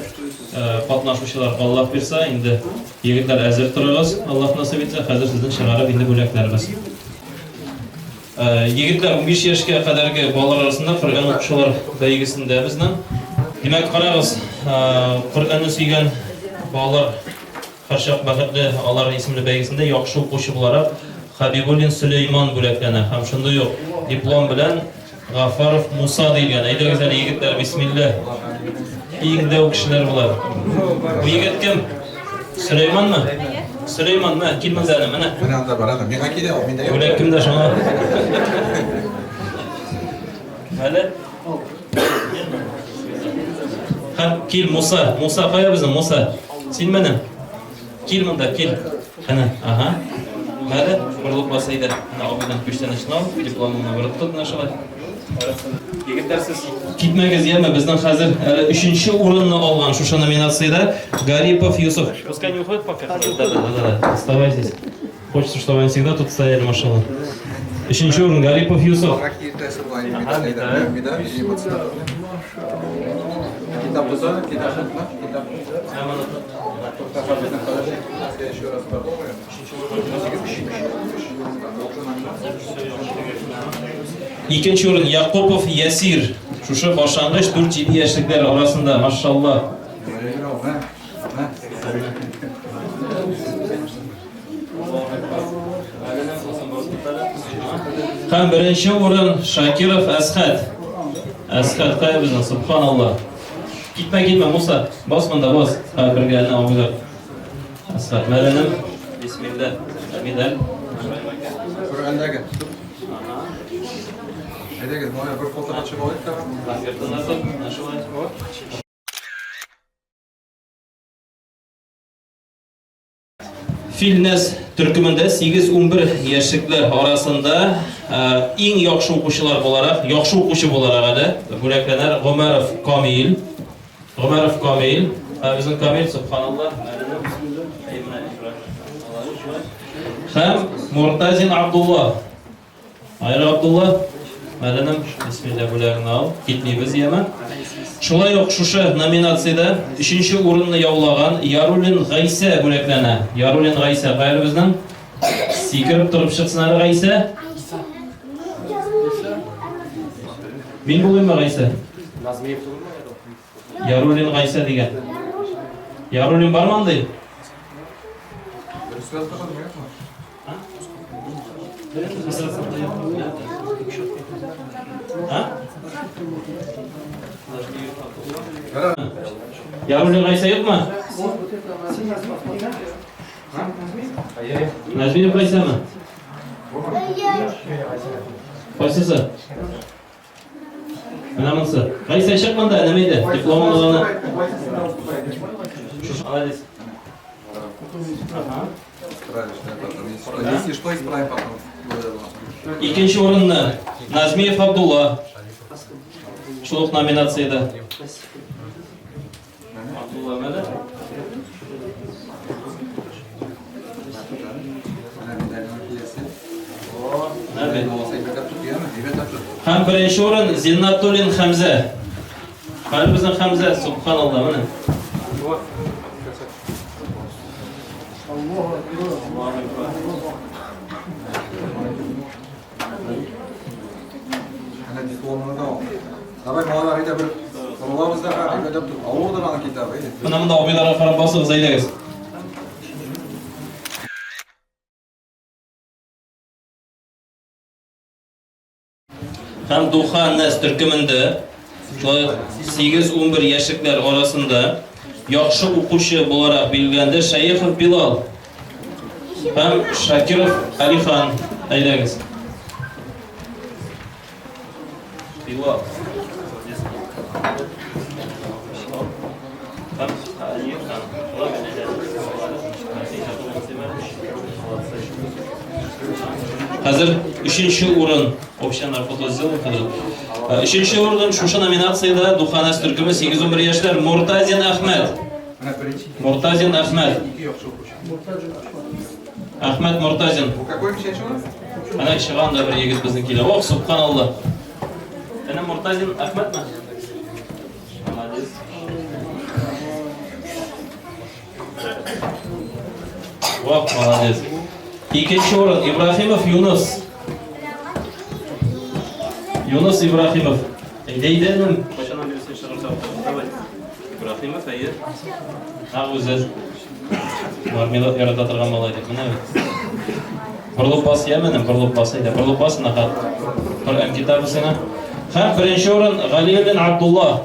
S1: катнашучылар Аллаһ бирса, инде егетләр әзер торыгыз, Аллаһ насыйп итсә, хәзер сезне чыгарып инде бүләкләрбез. Егетләр 15 яшькә кадәрге балалар арасында Коръән укучылар бәйгесендә безнең. Димәк, карагыз, Коръәнне сөйгән балалар һәрчак бәхетле, алар исемле бәйгесендә яхшы укучы буларак Хабибуллин Сөләйман бүләкләнә һәм шундый ук диплом белән Гафаров Муса диелгән. Әйдәгез әле, егетләр, бисмилла. Иң дәү кешеләр болар. Бу егет кем? Сөләйманмы? Сөләйман, мә, кил монда әле, менә.
S3: Менә анда бар, анда. Миңа килә ул, миндә юк.
S1: Бүләк кемдә шуңа? Әле. Һәм кил, Муса. Муса кая безнең, Муса? Син менә. Кил монда, кил. Әнә, ага. Әле борылып бас әйдә. Менә абыйдан күчтәнәчне ал, дипломыңны борып тот менә шулай. Егетләр, сез китмәгез, яме, безнең хәзер әле өченче урынны алган шушы номинациядә Гарипов Юсуф. Пускай не уходит пока. Да, да, да, да. Оставай здесь. Хочется, чтобы они всегда тут стояли, машалла. Өченче урын Гарипов Юсуф.
S3: Ага, медаль, Китап тотана, китап тотма, китап. Я еще раз подумаю.
S1: Икенче урын Якупов Ясир. Шушы башлангыч 4-7 яшьлекләр арасында, машалла. Һәм беренче урын Шакиров Әсхәт. Әсхәт кая безнең, субханалла. Китмә, китмә, Муса. Бас монда, бас. Һә, бергә әнә абыйлар. Әсхәт, мәләнем. Бисмилла. Медаль.
S3: Коръәндәге. Әйдәгез, моны бер фотога төшеп алыйк та.
S1: Конвертына тот, менә шулай. Филнәс төркемендә 8-11 яшьлекләр арасында иң яхшы укучылар буларак, яхшы укучы буларак әле бүләкләнер Гомәров Камил. Гомәров Камил. Безнең Камил, субханалла. Һәм Муртазин Абдулла. Айра Абдулла, мәләнем, бисмилла бүләгеңне ал, китмибез, яме. Шулай ук шушы номинациядә өченче урынны яулаган Яруллин Гайсә бүләкләнә. Яруллин Гайсә, кая безнең? Сикереп торып чыксын әле Гайсә. Мин булыйммы Гайсә?
S7: Назмиев түгелме?
S1: Яруллин Гайсә дигән. Яруллин бармы андый?
S3: Дөрес яздыгызмы, юкмы?
S1: Яруллин Гайсә юкмы? Нәҗмиев Гайсәме? Кайсысы? Менә монысы. Гайсә чык монда, нәмә иде? Дипломын алганы. Молодец.
S3: Если что, исправим потом.
S1: Икенче урынны Назмиев Абдулла. Шул ук номинациядә. Абдулла мәле. Һәм беренче урын Зиннатуллин Хәмзә. Хәл безнең Хәмзә, субханалла, менә.
S3: Әнә дипломны да ал. Давай, балалар, әйдә бер борылабыз да, әйбәтләп тот. Авырдыр аның китабы, әйдә.
S1: Менә монда абыйларга карап басыгыз, әйдәгез. Һәм Духа Нәс төркемендә шулай ук 8-11 яшьлекләр арасында яхшы укучы буларак билгеләнде Шәехов Билал һәм Шакиров Алихан. Әйдәгез. Билал. Һәм Алихан. Хәзер өченче урын. Общая наркоту сделал хәзер. Өченче урын шушы номинациядә Духанәс төркеме 8-11 яшьләр Муртазин Әхмәт. Муртазин Әхмәт. Әхмәт Муртазин.
S3: Бу какой ничәнче урын?
S1: Әнә чыга анда бер егет безнең килә. Ох, субханалла. Әнә Муртазин Әхмәтме? Молодец. Вах, молодец. Икенче урын Ибрахимов Юнус. Юнус Ибрахимов. Әйдә, әйдә, энем. Кайчаннан бире син чыгып чыгып Давай. Ибрахимов, әйе. Нәкъ үзе. Мармелад ярата торган малай дип. Менә бит. Борылып бас, яме, энем, борылып бас, әйдә. Борылып бас, нәкъ. Коръән китабы сиңа. Һәм беренче урын Галиуллин Абдулла.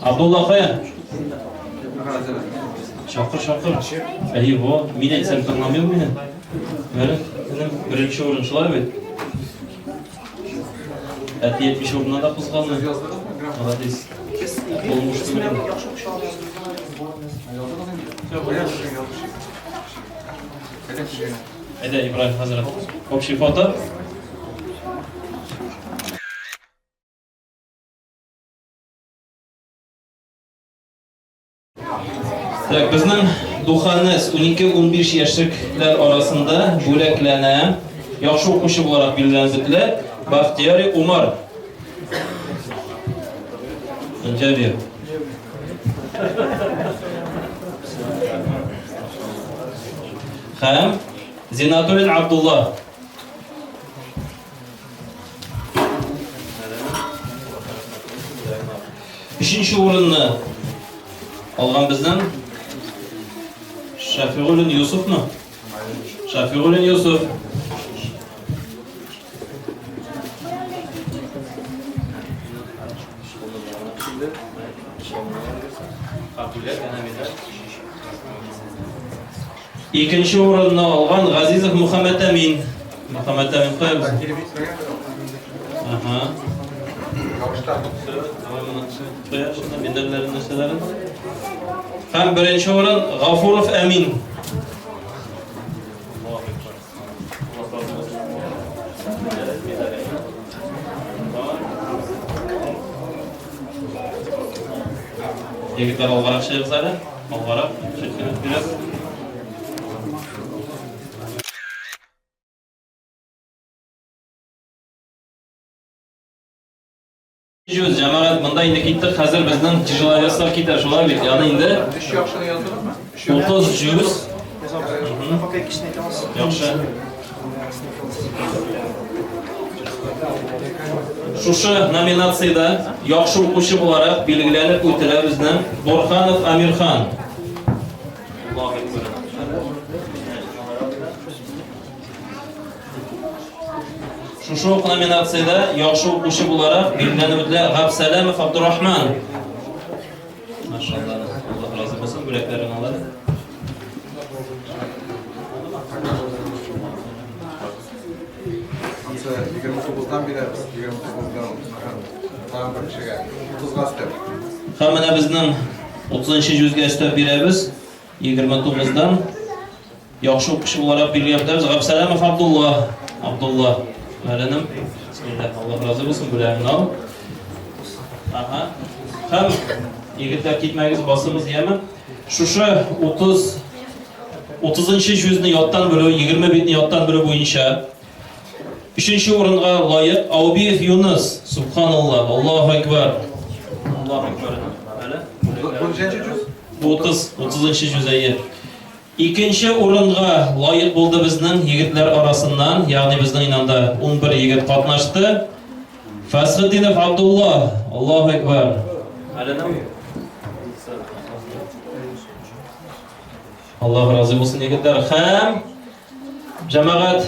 S1: Абдулла кая? Чакыр, чакыр. Әйе, бу. Мин әйтсәм тыңламый ул мине. Бер, энем, беренче урын шулай бит. Әти 70 урыннан да кузгалмый. Молодец. Булмыш түгел. Әйдә, Ибраһим хәзрәт. Общий фото. Так, безнең Духанес 12-15 яшьлекләр арасында бүләкләнә. Яхшы укучы буларак билгеләнеп бетелә. Бахтияри Умар. Җабир. Һәм Зинатуллин Абдулла. Өченче урынны алган безнең Шәфигуллин Юсуфмы? Шәфигуллин Юсуф. Икенче урынны алган Газизов Мөхәммәт Әмин. Мөхәммәт Әмин кая безнең? Ага. Кая шунда медальләрен нәрсәләрен? Һәм беренче урын Гафуров Әмин. Егетләр алгарак чыгыгыз әле. Алгарак, читкәрәк бирәбез. Җүз, җәмәгать, монда инде киттек, хәзер безнең тяжеловеслар китә, шулай бит, яны инде.
S3: Өч яхшыны яздыгызмы?
S1: 30 җүз. Яхшы. Шушы номинациядә яхшы укучы буларак билгеләнеп үтелә безнең Борханов Амирхан. Шушы ук номинациядә яхшы укучы буларак билгеләнеп үтелә Габсәләмов Абдурахман. Машалла, Аллаһ разый булсын, бүләкләрен алады.
S3: Ансы 29-дан бирәбез, 29-дан тагын бер кешегә 30-га өстәп.
S1: Һәм менә безнең 30 җүзгә өстәп бирәбез. 29-дан Яхшы укучы буларак билгеләп үтәбез. Габсәләмов Абдулла. Абдулла. Мәләнем. Бисмилләһ. Аллаһ разый булсын, бүләгеңне ал. Ага. Һәм егетләр китмәгез, басыгыз, яме. Шушы 30 30 җүзне яттан белү, 20 битне яттан белү буенча өченче урынга лаек Аубиев Юныс. Субханалла, Аллаһу акбар. Аллаһу акбар. Әле.
S3: Бу ничәнче җүз?
S1: 30, 30 җүз әйе. Икенче урынга лаек булды безнең егетләр арасыннан, ягъни безнең инде анда 11 егет катнашты. Фәсхетдинов Абдулла, Аллаһу әкбәр. Аллаһ разый булсын егетләр. Һәм җәмәгать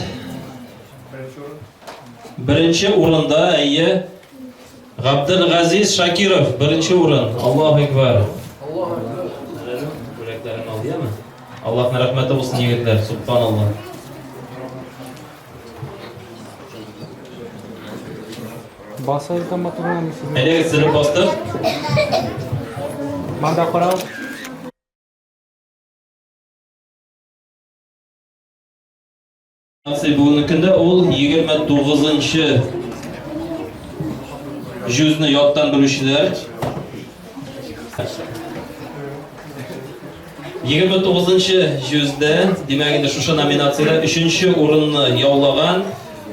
S1: беренче урында әйе Габделгазиз Шакиров, беренче урын. Аллаһу әкбәр. Аллаһу әкбәр. Бүләкләрен ал, яме. Аллаһның рәхмәте булсын, егетләр. Субханаллаһ.
S4: Басыгыз да матур
S1: сезне. Әйдәгез, сызып бастык.
S4: Манда карагыз.
S1: Бүгенге көндә ул 29-нчы җүзне яттан белүчеләр. 29 җүздә, димәк инде шушы номинациядә өченче урынны яулаган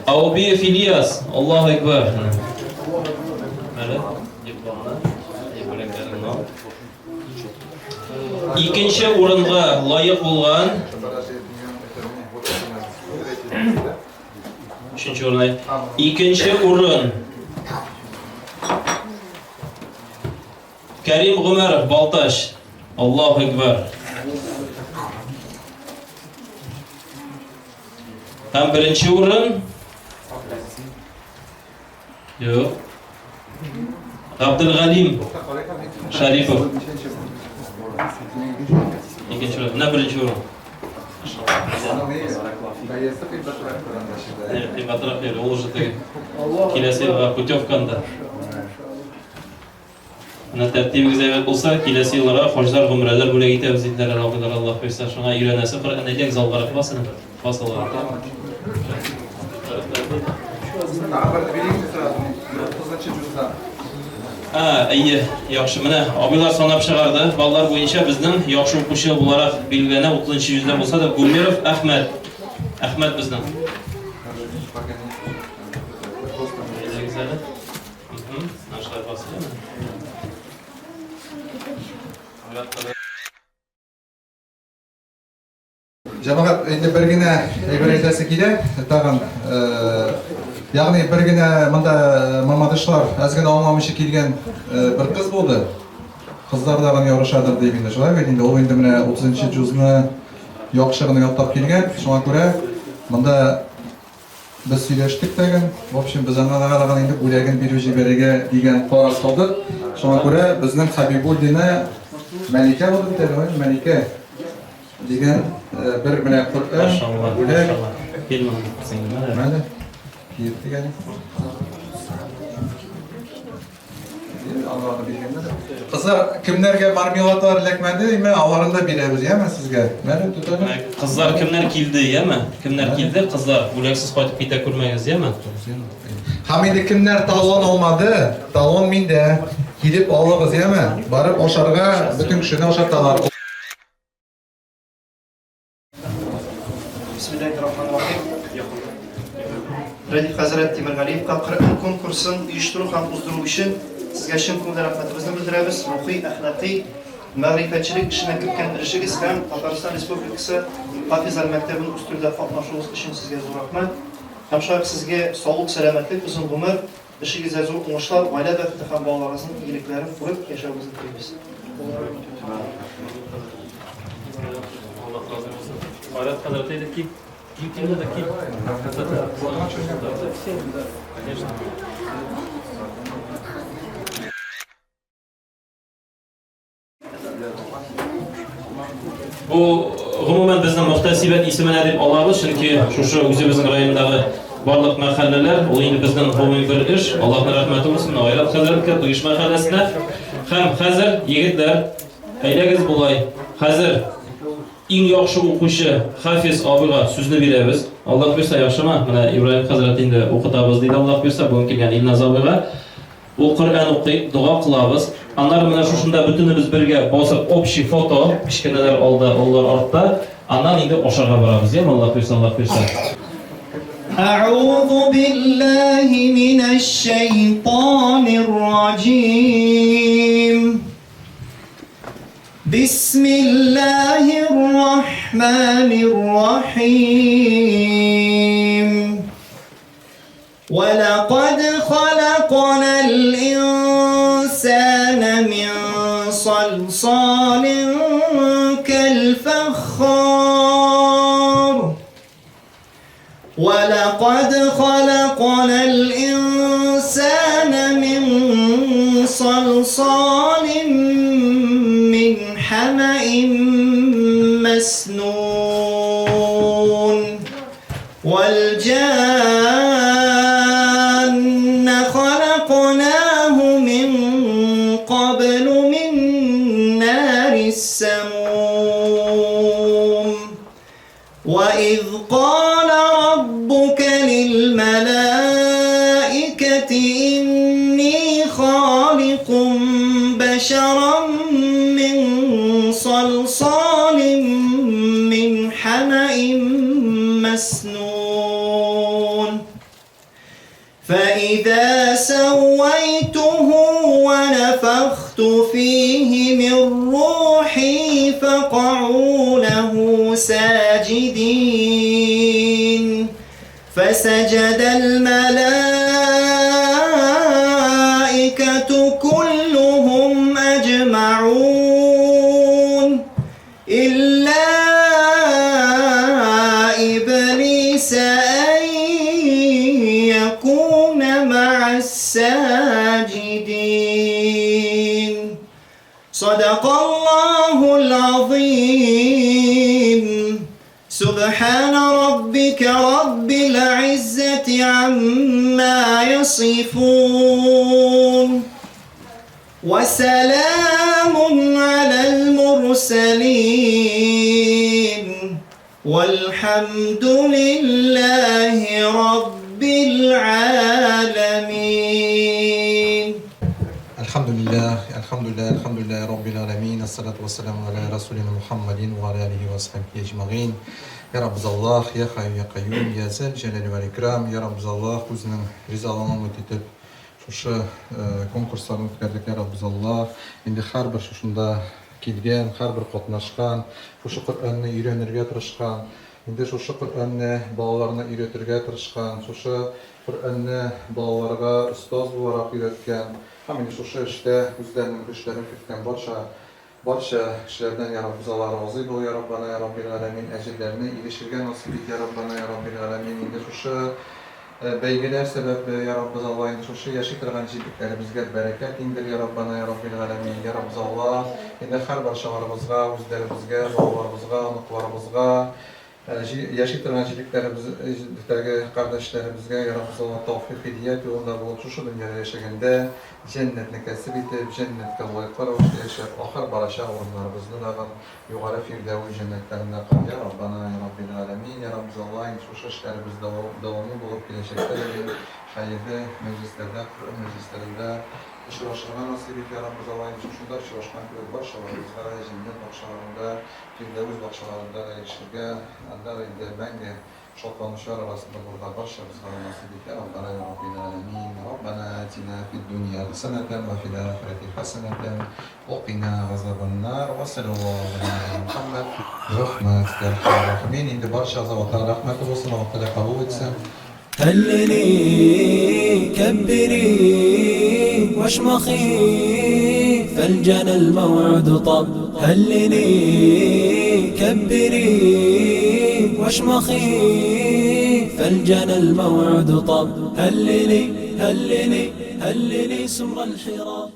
S1: Аубиев Ильяс. Аллаһу Акбар. Әле дипломны, бүләкләрен ал. Икенче урынга лаек булган Өченче урын. Икенче урын. Кәрим Гомәров, Балтач. Аллаһу Акбар. Һәм беренче урын. Юк. Габделгалим Шарипов. Икенче урын. Менә беренче урын. Кыйбатрак бир, ул уже теге киләсе елга путевканда. Менә тәртибегез әйбәт булса, киләсе елларга хаҗлар, гомрәләр бүләк итәбез диделәр әле абыйлар, Аллаһ боерса, шуңа өйрәнәсе Коръән әйдәгез залгарак басын, бас аларга. А, әйе, яхшы. Менә абыйлар санап чыгарды. Баллар буенча безнең яхшы укучы буларак билгеләнә 30 йөздән булса да Гумеров Әхмәт. Әхмәт безнең. Әйдәгез әле.
S3: Җәмәгать, инде бер генә әйбер әйтәсе килә, тагын, ягъни бер генә монда мамадышлар әз генә аңламыйча килгән бер кыз булды. Кызлар тагын ярышадыр дип инде шулай бит инде ул инде менә 30 җузны яхшы гына ятлап килгән, шуңа күрә монда Без сөйләштек тәген. В общем, без аңа караган инде бүләген бирү җибәрергә дигән карар кылдык. Шуңа күрә безнең Хабибуллина Мәликә булды бит әле, Мәликә дигән э, бер менә Коръән бүләк. Мәле. Киеп дигән. Кызлар, кемнәргә мармеладлар эләкмәде, име, аларын да бирәбез, яме сезгә. Мәле, тот әле.
S1: Кызлар кемнәр килде, яме? Кемнәр килде, кызлар, бүләксез кайтып китә күрмәгез, яме?
S3: Һәм инде кемнәр талон алмады, талон миндә. Килеп алыгыз, яме? Барып ашарга, бөтен кешене ашаталар.
S4: Бисмиллаһир-рахманир-рахим. Рәдиф хәзрәт Тимергалиевка Коръән конкурсын оештыру һәм уздыру өчен сезгә чын күңелдән рәхмәтебезне белдерәбез. Рухи, әхлакый, мәгърифәтчелек эшенә керткән өлешегез һәм Татарстан Республикасы Хафизлар мәктәбен үстерүдә катнашуыгыз өчен сезгә зур рәхмәт. Һәм шулай ук сезгә саулык, сәламәтлек, озын гомер, эшегездә зур уңышлар, гаилә бәхете һәм балаларыгызның игелекләрен күреп яшәвегезне телибез.
S1: Аллаһ разый булсын. Айрат хәзрәт әйдә кил. Кил, кил дә кил. Конечно. Бу гомумән безнең мөхтәсибәт исеменә дип алабыз, чөнки шушы үзебезнең райондагы барлык мәхәлләләр, ул инде безнең гомуми бер эш. Аллаһның рәхмәте булсын Айрат хәзрәткә, Туеш мәхәлләсенә. Һәм хәзер, егетләр, әйдәгез болай. Хәзер иң яхшы укучы Хафиз абыйга сүзне бирәбез. Аллаһ бирсә, яхшымы? Менә Ибраһим хәзрәт инде укытабыз диде, Аллаһ бирсә, бүген килгән Илназ абыйга. Ул Коръән укый, дога кылабыз. Аннары менә шушында бөтенебез бергә басып общий фото, кечкенәләр алда, олылар артта. Аннан инде ашарга барабыз, яме, Аллаһ бирсә, Аллаһ бирсә.
S14: Әгъузу биллаһи минәш-шәйтанир раҗим. Бисмиллаһир рахманир рахим. ولقد خلقنا الإنسان من صلصال كالفخار ولقد خلقنا الإنسان من صلصال من حمأ مسنون والجان خلقناه من قبل من نار السموم وإذ قال ربك للملائكة إني خالق بشرا من صلصال مسنون. فإذا سويته ونفخت فيه من روحي فقعوا له ساجدين. فسجد الملائكة كلهم أجمعون إلا إبليس أن يكون مع الساجدين. صدق الله العظيم. سبحان ربك رب العزة عما يصفون وسلام على المرسلين والحمد لله رب العالمين.
S3: الحمد لله الحمد لله الحمد لله رب العالمين الصلاة والسلام على رسولنا محمد وعلى آله وصحبه أجمعين. Ya Rabbimiz Allah, ya Hayy, ya Kayyum, ya Zel Celali vel İkram, ya Rabbimiz Allah, үзенең ризалыгын өмет итеп, шушы конкурсларны үткәрдек, ya Rabbimiz Allah. Инде һәрбер шушында килгән, һәрбер катнашкан, шушы Коръәнне өйрәнергә тырышкан, инде шушы Коръәнне балаларына өйрәтергә тырышкан, шушы Коръәнне балаларга остаз буларак өйрәткән һәм инде шушы эштә үзләренең көчләрен керткән барча кешеләрдән я Раббыбыз Алла разый бул, я Раббана, я Раббил галәмин, әҗерләрне ирешергә насыйп ит, я Раббана, я Раббил галәмин. Инде шушы бәйгеләр сәбәпле, я Раббыбыз Алла, инде шушы яши торган җирлекләребезгә бәрәкәт иңдер, я Раббана, я Раббил галәмин, я Раббыбыз Алла. Инде һәр барчаларыбызга, үзләребезгә, балаларыбызга, оныкларыбызга, яши торган җирлекләребездәге кардәшләребезгә, я Раббыбыз Алла, тәүфыйк һидият юлында булып, шушы дөньяда яшәгәндә җәннәтне кәсеп итеп, җәннәткә лаеклы рәвештә яшәп, ахыр барачак урыннарыбызны дагы югары фирдәвес җәннәтләрендә кыл, я Раббана, я Раббил галәмин, я Раббыбыз Алла. Инде шушы эшләребез дәвамлы булып киләчәктә дә хәерле мәҗлесләрдә, Коръән мәҗлесләрендә очрашырга насыйп ит, я Раббыбыз Алла. Инде шушында очрашкан кебек барчаларыбызга җәннәт бакчаларында, фирдәвес бакчаларында да ирешергә, анда инде мәңге шатланучылар арасында булырга барчабызга насыйп ит, я Раббана, я Раббил галәмин. Раббана атина фид дөнья хасанатан ва фил ахирати хасанатан ва кина газабан-нар. Ва саллаллаху аля Мухаммад. Рәхмәт, я Архамар рахимин. Инде барчагызга Аллаһ рәхмәте булсын, Аллаһ Тәгалә кабул итсен.
S16: هللي كبري واشمخي فالجنى الموعد طب. هللي كبري واشمخي فالجنى الموعد طب. هللي هللي هللي سمر الحراب.